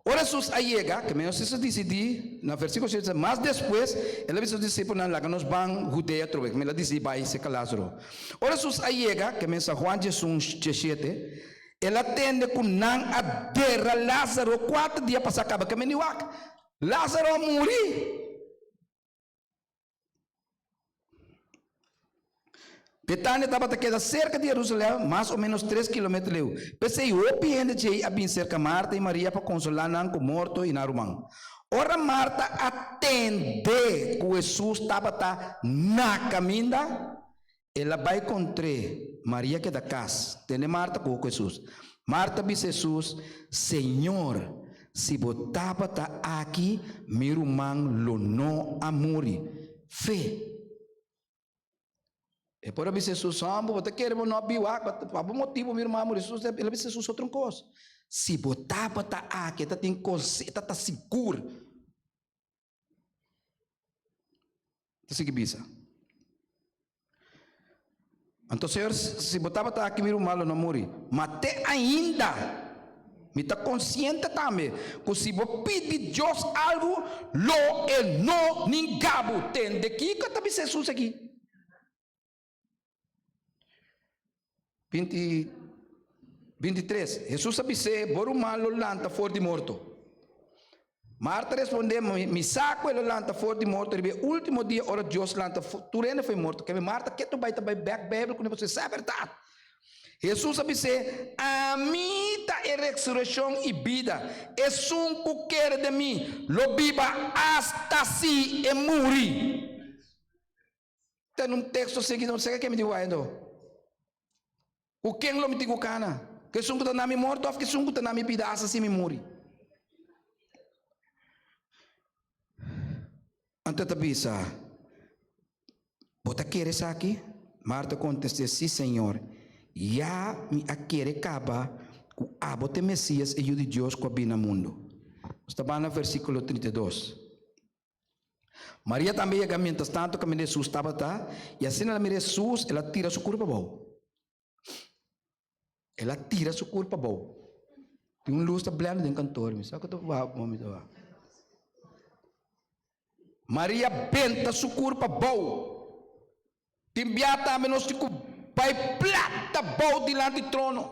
S5: Ora Hesus a yega, ke menos Hesus a disidí, na versíkulo 7, mas despues el a bisa su disipelnan, laga nos ban Hudea atrobe, ke el a disidí bai serka Lázaro. Ora Hesus a yega, ke men San Juan 11, 17, el a tende ku nan a dera Lázaro kuater dia pasá kaba, ke men di wak, Lázaro a muri. Betania tabata keda serka di Jerusalèm, mas o ménos tres kilometer leu. P'esei hopi hende djei a bin serka Marta i Maria pa konsolá nan ku morto i nan ruman. Ora Marta a tende ku Hesus tabata na kaminda, el a bai kontr'é. Maria keda kas. Tende Marta ku Hesus. Marta bisa Hesus, Señor, si bo tabata aki, mi ruman lo no a muri. Fe. E por a bisa Hesus, Hòmber, bo ta kere bo no a biba aki, pa bo motibu mi ruman a muri. Hesus, el a bisa Hesus otro kos, Si bo tabata aki, e ta tin konse, e ta ta sigur. Ta sigui bisa. Anto Señor, si bo tabata aki mi ruman lo no muri. Ma te ainda mi ta konsiente tambe ku si bo pidi Dios algu, lo e no ninga bo. Tende kiko ta bisa Hesus aki? 20, 23. Hesus a bis'é, Bo ruman lo lanta for di morto. Marta respondé, Mi sa ku e lo lanta for di morto riba e último dia ora Dios lanta tur hende for di morto. Keme Marta ketu bai ta bai bèk Beibel kuné pasobra e sa bèrdat. Hesus a bis'é, Ami ta e resurekshon i bida. Esun ku kere den mi lo biba asta si e muri. Ta un teksto sigui no seka ke mi di waindo. Ku ken lo mi tin ku kana? Ku esun ku ta na mi morto òf ku esun ku ta na mi bida asta si mi muri? Anto e ta bisa, Bo ta kere esaki? Marta kontest'é, Sí, Señor, ya mi a kere kaba ku abo ta e Mesías, e Yu di Dios ku a bini na mundu. Nos ta ban na versíkulo 32. Maria tambe yega mientras tanto kaminda Hesus tabata, i asina el a mira Hesus, el a tira su kurpa abou. El a tira su kurpa abou. Tin un lus ta blenda den kantor, mi sa ku ta wak mi ta wak. Maria benta su kurpa abou. Tin bia tambe nos tin ku bai plat abou dilanti trono.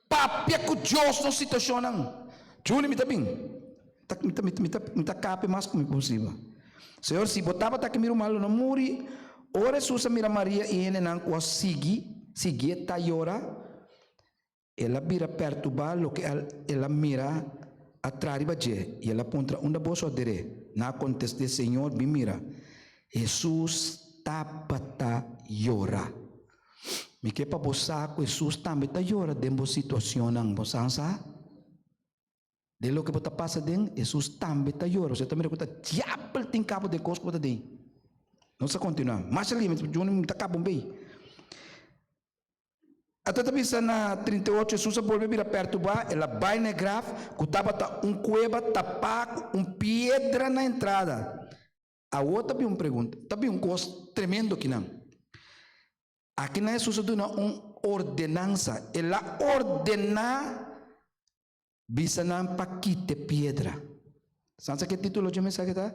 S5: Papia ku Dios nos situashonnan. Juni mi ta bin. Mi ta, mi ta, mi ta, mi ta kape mas ku mi posibel. Señor, si bo tabata aki mi ruman lo no muri. Ora Hesus a mira Maria i hendenan ku a sigui, siguié ta yora, el a bira perturbá loke el a mira a traha riba dje, i el a puntra, Unda boso a der'é? Nan a kontest'é, Señor, bin mira. Hesus tabata yora. Mi ke pa bo sa ku Hesus tambe ta yora den bo situacionnan. Bo sa sa? Den loke bo ta pasa den, Hesus tambe ta yora. Bo ta mira ku ta diabel tin kabo den kos ku bo ta den. Nos ta kontinua. Masha limpio, mi ta kaba un bei. Ata ta bisa na 38, Hesus a bolbe bira perturbá, el a bai na e graf, ku tabata un kueba tapá ku un piedra na entrada. Awor ta bin un pregunta, ta bin un kos tremendo kinan. Akinan Hesus a duna un ordenansa, el a ordená bisa nan pa kita e piedra. San sa ke título dje mensahe ta?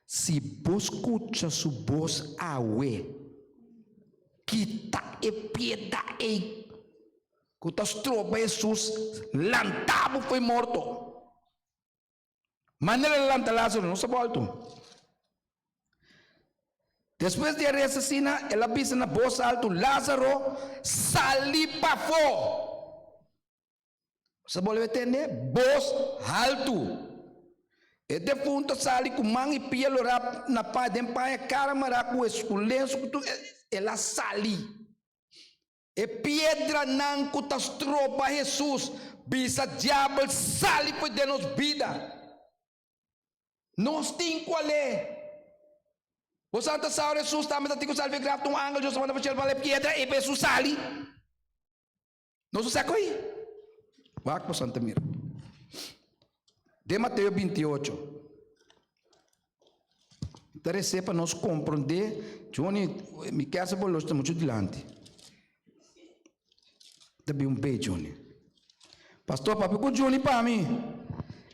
S5: Si bo skucha su bos awe, kita e piedra ei ku ta stroba Hesus lanta bo fo'i morto. Manera el a lanta Lázaro no sa bolto. Despues di a resa asina, el a bisa na bos altu, Lázaro, sali pafó! Sa bolbe tende bos haltu. E defuntu a sali ku man i pia lorá na paña, den paña, kara mará ku ku lensu ku tur, el a sali. E piedranan ku ta stroba Hesus bisa diabel sali for den nos bida. Nos tin ku al'é. Bo sa ta sa ora Hesus tambe ta tin ku sali for e graf, ta un angel Dios a manda for shelu pa hala e piedra ei pa Hesus sali. Nos a sa ku ei. Wak bo santa mira. Den Mateo 28. Ta resé pa nos komprondé. Johnny, mi kersa bo los ta muchu dilanti. Ta bin un be, Johnny. Pastor, papia ku Johnny pa mi.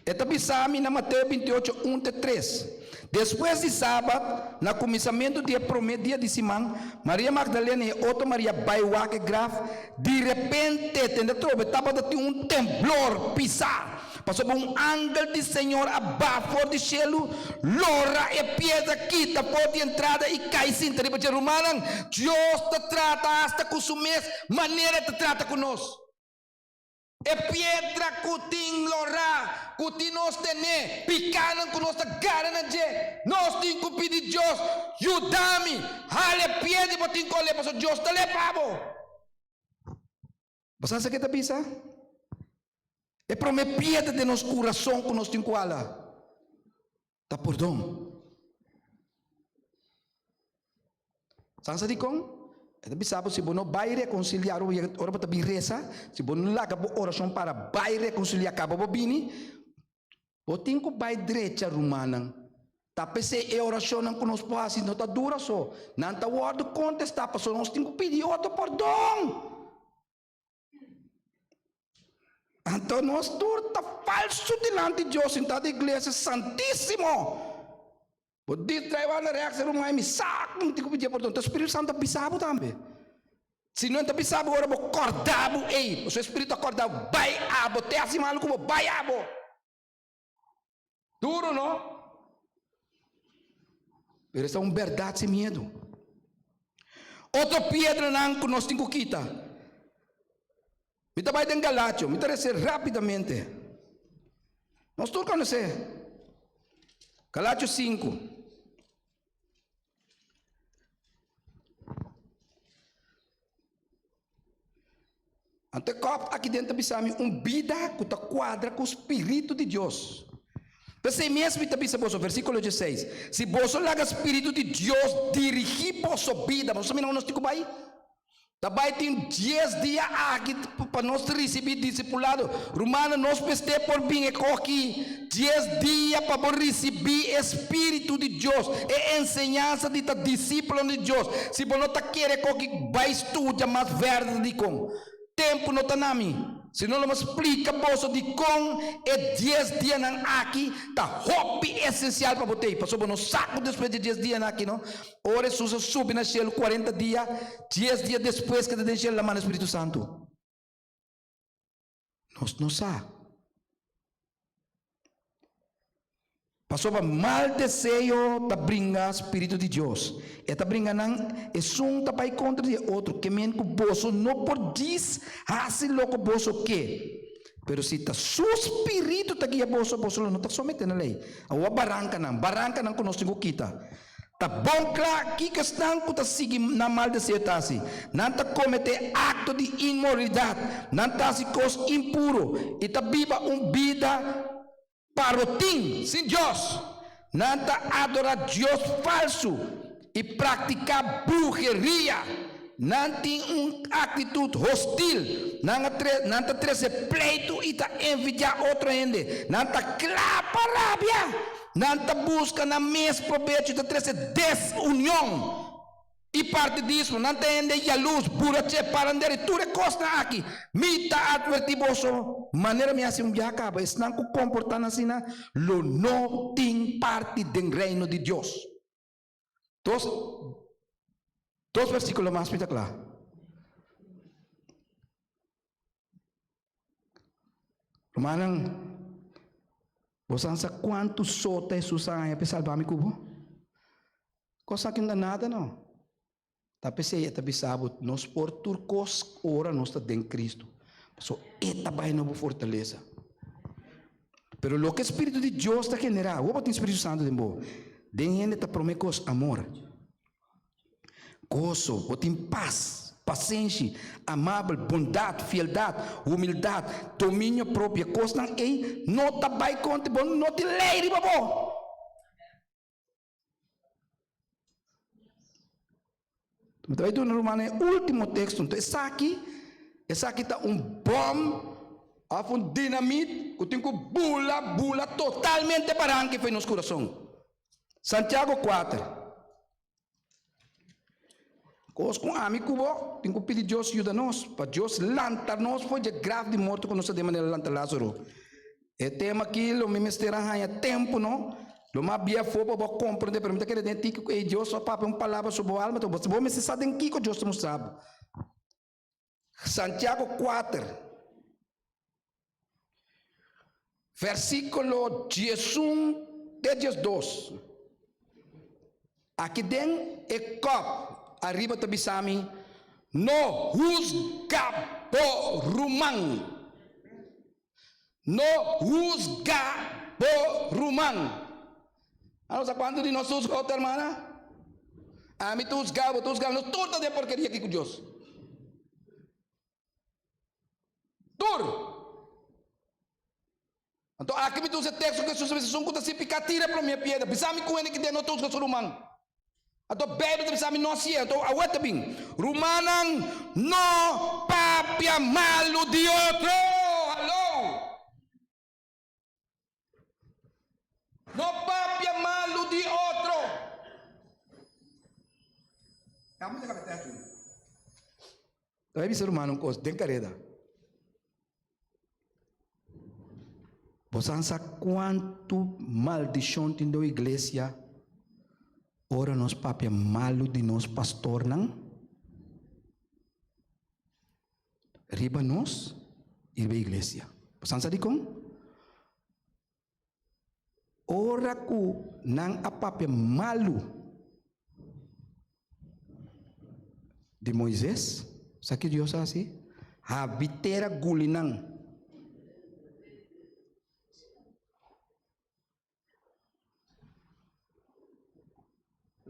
S5: E ta bisa mi na Mateo 28, 1 te 3. Despues di Sabat, na kuminsamentu di e promé dia di siman, Maria Magdalena i e otro Maria bai wak e graf. Di repente, tende atrobe, tabata tin un temblor pisá, pasobra un angel di Señor a baha for di shelu, lora e piedra kita for di entrada i kai sinta riba dje. Rumannan, Dios ta trata asta ku su mes manera e ta trata ku nos. E piedra ku tin lorá, ku tin nos ten'é, pikánan ku nos ta gara na dje, nos tin ku pidi Dios, Yuda mi, hala e piedra i bo tin ku ol'é, pasobra Dios ta lé pa bo. Bo sa sa ke ta bisa? E promé piedra den nos kurason ku nos tin ku hala ta pordon. Sa sa dikon? E ta bisa bo si bo no bai rekonsiliá ora bo yega ora bo ta bin resa, si bo no laga bo orashon para bai rekonsiliá kaba bo bini, bo tin ku bai drecha rumannan. Ta p'esei e orashonnan ku nos por hasi no ta dura so, nan ta wòrdu kontestá pasobra nos tin ku pidi otro pordon. Anto nos tur ta falsu dilanti Dios sintá den iglesia santísimo. Bo distrae banda rechts ruman mi sa ku mi tin ku pidi pordon. Enton Spiritu Santu ta bisa bo tambe. Si no e ta bisa bo ora bo kòrda bo ei, pasobra e Spiritu ta kòrda bo, bai abo, te hasi malu ku bo, bai abo. Duro no? Pero esta un bèrdat sin miedu. Otro piedranan ku nos tin ku kita. Mi ta bai den Galatio, mi ta rese rápidamente. Nos tur konosé. Galatio 5. Anto e kòp aki den ta bisa mi un bida ku ta kuadra ku spiritu di Dios. P'esei mes mi ta bisa boso, versíkulo dieseis, si boso laga spiritu di Dios dirigí boso bida, boso sa mira unda nos tin ku bai? Ta bai tin dies dia aki pa nos risibí disipulado. Rumannan, nos mester por bin e koki dies dia pa bo risibí e spiritu di Dios, e enseñansa di ta disípulonan di Dios. Si bo no ta kere koki bai studia mas verder dikon tempu no ta na mi, si no lo mi splika boso dikon e dies dianan aki ta hopi esensial pa bo tei, pasobra bo no sa ku despues di e dies dianan aki no, ora Hesus a subi na shelu kuarenta dia, dies dia despues ke ta den shelu el a manda Spiritu Santu. Nos no sa. Pasobra mal deseo ta bringa Spiritu di Dios. E ta bringa nan, esun ta bai kontra di e otro, ke men ku boso no por djis hasi loko boso ke. Pero si ta Su Spiritu ta guia boso, boso lo no ta someté na lei. Awor barankanan, barankanan ku nos tin ku kita. Ta bon kla kiko esnan ku ta sigui nan mal deseo ta hasi. Nan ta kometé akto di inmoralidat, nan ta hasi kos impuru i ta biba un bida parotin, sin Dios. Nan ta adorá dios falsu i praktiká bruheria. Nan tin un aktitut hostil, nan a tre, nan ta trese pleitu i ta envidiá otro hende. Nan ta kla pa rabia, nan ta buska nan mes probecho i ta trese desunion i partidismo. Nan ta hende yalus, burache, parandero i tur e kosnan aki. Mi ta atvertí boso, manera mi hasi un biaha kaba, esnan ku komportá nan asina lo no tin parti den Reino di Dios. Dos, dos versículo mas mi ta kla. Rumannan, bo san sa kuantu sota Hesus a haña pa e salba mi ku bo? Kos aki no ta nada no. Ta p'esei e ta bisa bo, nos por tur kos ora nos ta den Kristu, pasobra e ta bai na bo fortalesa. Pero loke Spiritu di Dios ta generá, awor bo tin Spiritu Santu den bo, den hende ta promé kos amor, goso, bo tin pas, pasenshi, amabel, bondat, fieldat, humildat, dominio propio. E kosnan ei no ta bai kontra bo, no tin lei riba bo. Mi ta bai duna ruman e último teksto. Enton esaki, esaki ta un bòm òf un dinamit ku tin ku bula, bula totalmente baranka for di nos kurason. Santiago kuater. Kos ku ami ku bo tin ku pidi Dios yuda nos, pa Dios lanta nos for di e graf di morto ku nos ta den manera lanta Lázaro. E tema aki lo mi mester a haña tempu no, lo mas bia afó pa bo komprendé, pero mi ta kere den tiki ku ei Dios a papia un palabra so bo alma, bo mester sa den kiko Dios ta mustra bo. Santiago kuater, versíkulo diesun te diesdos. Aki den e kòp ariba ta bisa mi, No husga bo ruman. No husga bo ruman. A no sa kuantu di nos husga otro hermana? Ami ta husga, bo ta husga, nos tur ta den porkeria aki ku Dios. Tur! Anto aki mi ta usa e teksto ku Hesus a bisa, Esun ku ta sin piká tira e promé piedra. Bisa mi ku hende ki den no ta husga su ruman. Anto Beibel ta bisa mi no hasié. Anto awe ta bin, Rumannan, no papia malu di otro. Hallo! No papia malu di otro. Ta bai bisa rumannan un kos den kareda. Bo san sa kuantu maldishon tin den iglesia ora nos papia malu di nos pastornan? Riba nos i riba iglesia. Bo san sa dikon? Ora ku nan a papia malu di Moises, sa ki Dios a hasi? Habri tera guli nan.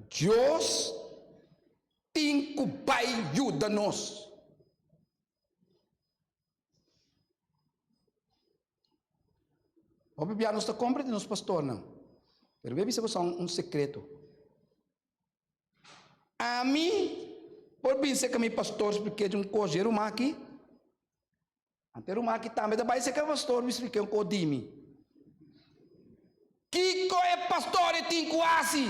S5: Dios tin ku bai yuda nos. Hopi bia nos ta compra di nos pastornan. Pero mi a bisa boso un secreto. Ami por bin cerca mi pastor spliké un cos dje ruman aki. Ante ruman aki tambe ta bai cerca pastor mi spliké un cos di mi. Kiko e pastor e tin ku hasi?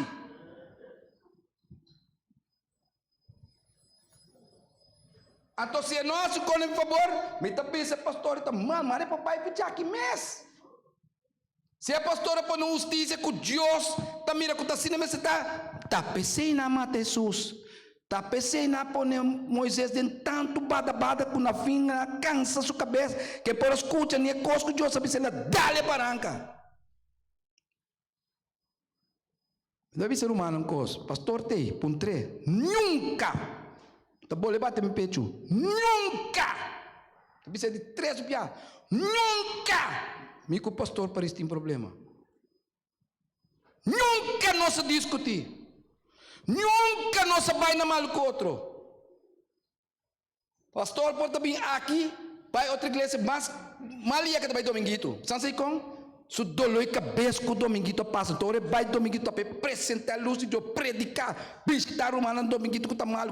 S5: Anto si e no hasi kon en fabor, mi ta bisa e pastor ta mal, mara e por bai for djaki mes. Si e pastor a pone un hustisia ku Dios ta mira ku ta asina mester ta, ta p'esei nan a mata Hesus. Ta p'esei nan a pone Moises den tantu bada bada ku na fin nan a kansa su kabes ku e por a skucha ni e kos ku Dios a bisa el a dal e baranka. Mi ta bisa rumannan kos, pastor t'ei, puntr'é, nunka! Ta bole bate mi pechu, nunka! Ta bisa di tres bia, nunka! Mi ku pastor Paris tin problema. Nunka nos a diskutí. Nunka nos a bai na malu ku otro. Pastor por ta bin aki bai otro iglesia mas mal dia ke ta bai Dominguito. San sa dikon? Su doloi kabes ku Dominguito a pasa. Enton ora e bai Dominguito ta pe presenta lus di Dios, prediká, bishita rumannan Dominguito ku ta mal.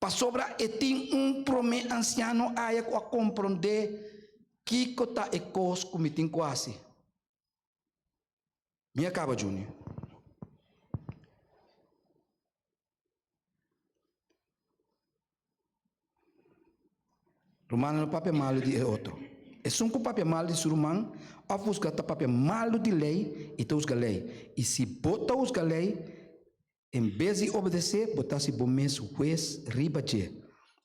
S5: Pasobra e tin un promé ansiano aya ku a komprondé kiko ta e kos ku mi tin ku hasi. Mi a kaba, Junior. Rumannan no papia malu di e otro. Esun ku papia malu di su ruman òf husga ta papia malu di lei i ta husga lei. I si bo ta husga lei, en bes di obedesé, bo ta hasi bo mes hues riba dje.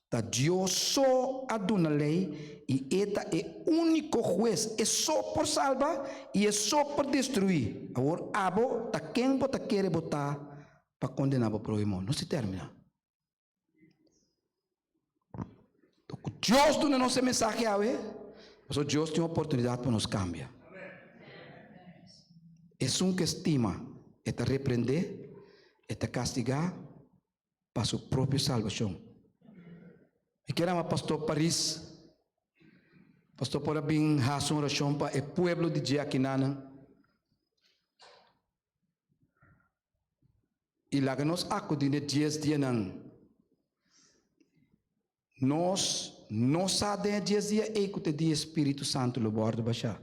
S5: Ta Dios so a duna lei i e ta e úniko hues. E so por salba i e so por destruí. Awor abo ta ken bo ta kere bo ta pa kondená bo próhimo? Nos ta terminá. Ku Dios duna nos e mensahe awe, pasobra Dios tin oportunidat pa nos kambia. Esun ke stima, e ta reprendé, e ta kastigá pa su propio salbashon. Mi kier ama Pastor Paris. Pastor por a bin hasi un orashon pa e pueblo di dje akinanan. I laga nos akudí n'e dies dianan. Nos no sa den e dies dia ei ku ta e dia e Spiritu Santu lo wòrdu bashá.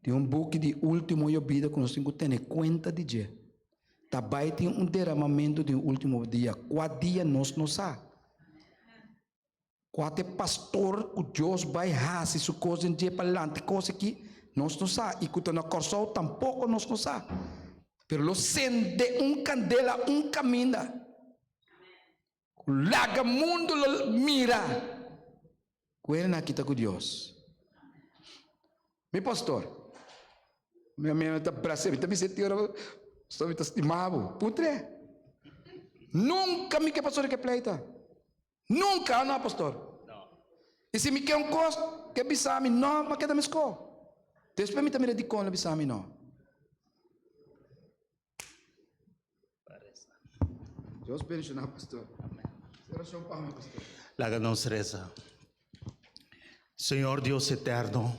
S5: Tin un buki di último yobida ku nos tin ku tene kuenta di dje. Ta bai tin un deramamentu di un último dia. Kua dia nos no sa. Kua ta e pastor ku Dios bai hasi su kos den dje pa lanta e kos aki? Nos no sa. I ku ta na Kòrsou tampoko nos no sa. Pero lo sende un kandela un kaminda ku laga mundu lo mira ku hende nan kita ku Dios. Mi pastor, mi mi ta brasa, mi ta bisa ti ora, pastor mi ta stima bo. Puntr'e. Nunka mi ke pastor ke pleita. Nunka, no pastor. I si mi ke un kos, ke bisa mi no, ma keda mesko. Despues mi ta mira dikon lo bisa mi no. Dios bendiciona pastor. Oracion pa mi pastor.
S7: Laga nos reza. Señor Dios eterno,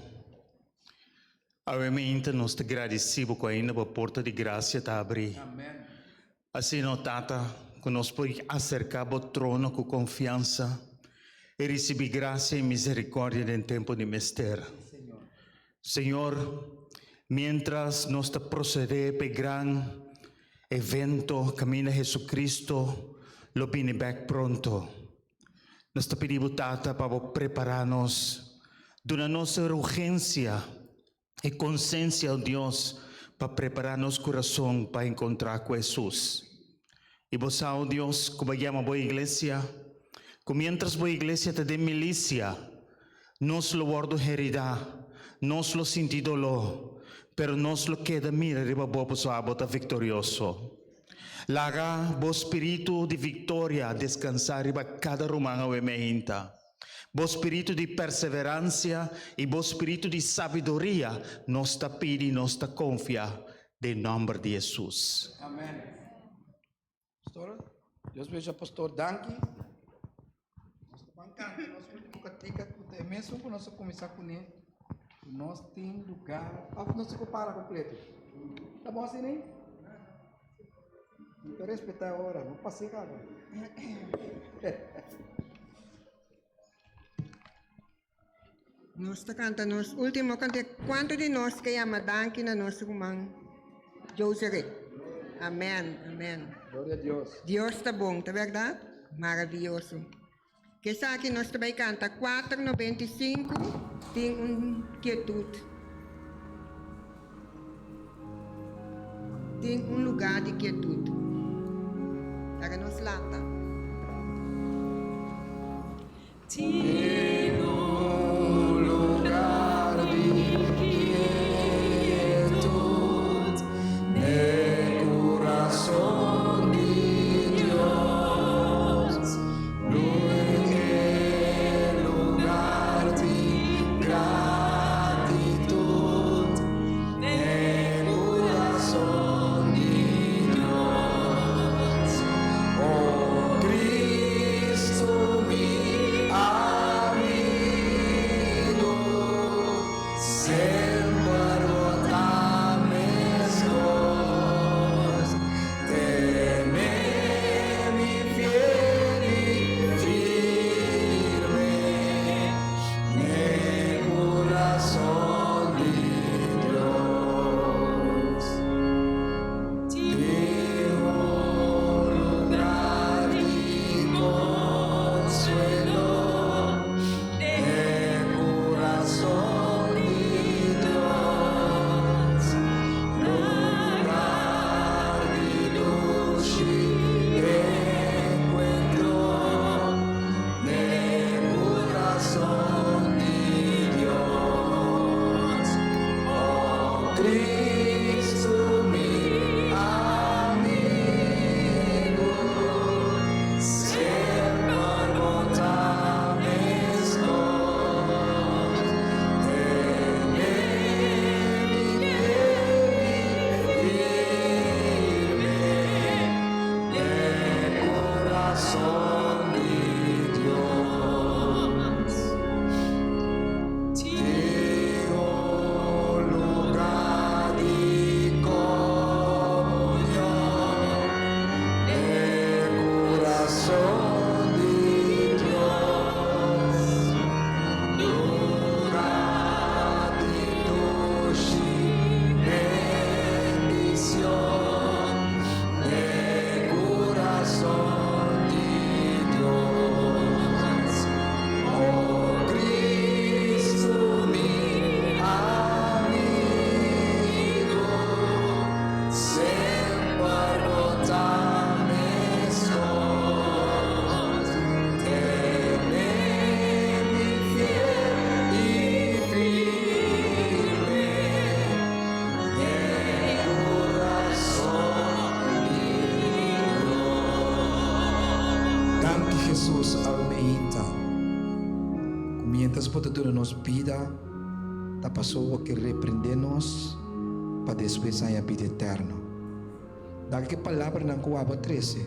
S7: awe mainta nos ta gradeci bo cu ainda bo porta di gracia ta abri.
S5: Amen.
S7: Asina, o Tata, cu nos por acerca bo trono cu confiansa y ricibi gracia y misericordia den tempo di mester. Señor, mientras nos ta procede p'e gran evento caminda Jesucristo lo bini bek pronto, nos ta pidi bo, Tata, pa bo prepara nos, duna nos e urgencia, E konsensia, o Dios, pa prepará nos kurason pa enkontrá ku Hesus. I bo sa, o Dios, ku bo a yama bo iglesia, ku miéntras bo iglesia ta den milisia, nos lo wòrdu heridá, nos lo sinti doló, pero nos lo keda mira riba bo pasobra abo ta viktorioso. Laga bo spiritu di viktoria deskansá riba kada ruman awe meinta. Bo spiritu di perseveransia i bo spiritu di sabiduria nos ta pidi, nos ta konfia den nòmber di Hesus.
S5: Amen. Pastor, Dios bendiga pastor, danki. Nos ta ban kanta nos ultimo katika ku ta e mesun ku nos a kuminsá kuné. Ku nos tin lugar, òf nos tin ku para kompleto? Ta bon asina? Mi ta respetá e ora, no pas'é kaba.
S4: Nos ta kanta nos último kante. Kuantu di nos ke yama danki na nos ruman Joserick? Amèn, amèn.
S5: Gloria a Dios.
S4: Dios ta bon, ta bèrdat? Maravioso. Esaki nos ta bai kanta 495, Tin un kietut. Tin un lugá di kietut. Laga nos lanta.
S5: Tin un lugar di kietut n'e kurason di Dios, Lun e lugar di gratitut n'e kurason di Dios. O Cristo mi amigo. Kurason di Dios. Tin un lugá di komunion. E kurason di Dios. Lugá di dushi bendishon. E kurason di Dios. O Kristu, mi amigu, semper bo ta meskos. Tene mi fiel i firme, den kurason di Dios. Danki Jesus Almeida. Mientras bo ta duna nos bida, ta paso bo ke reprendé nos pa despues haña bida eterno. Laga ku e palabranan ku abo a trese,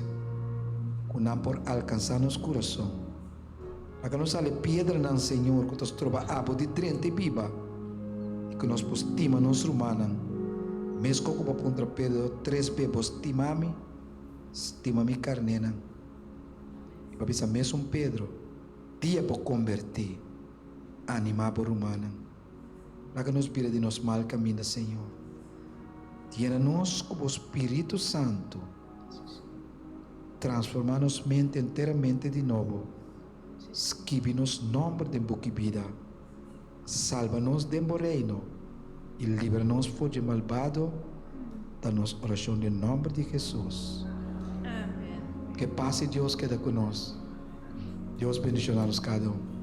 S5: ku nan por alkansá nos kurason. Laga nos sali piedranan, Señor, ku ta stroba abo di drenta i biba, i ku nos por stima nos rumannan, meskos ku bo a puntra Pedro tres be, Bo stima mi? Stima mi karnénan. I bo a bisa mesun Pedro, Dia bo kombertí, animá bo rumannan. Laga nos bira di nos mal kaminda, Señor. Yena nos ku bo Spiritu Santu. Transformá nos mente enteramente di nobo. Skibi nos nòmber den buki bida. Salba nos den bo Reino i libra nos for dje malbado, ta nos orashon den nòmber di Hesus. Ke pas di Dios keda ku nos. Dios bendishoná nos kada un.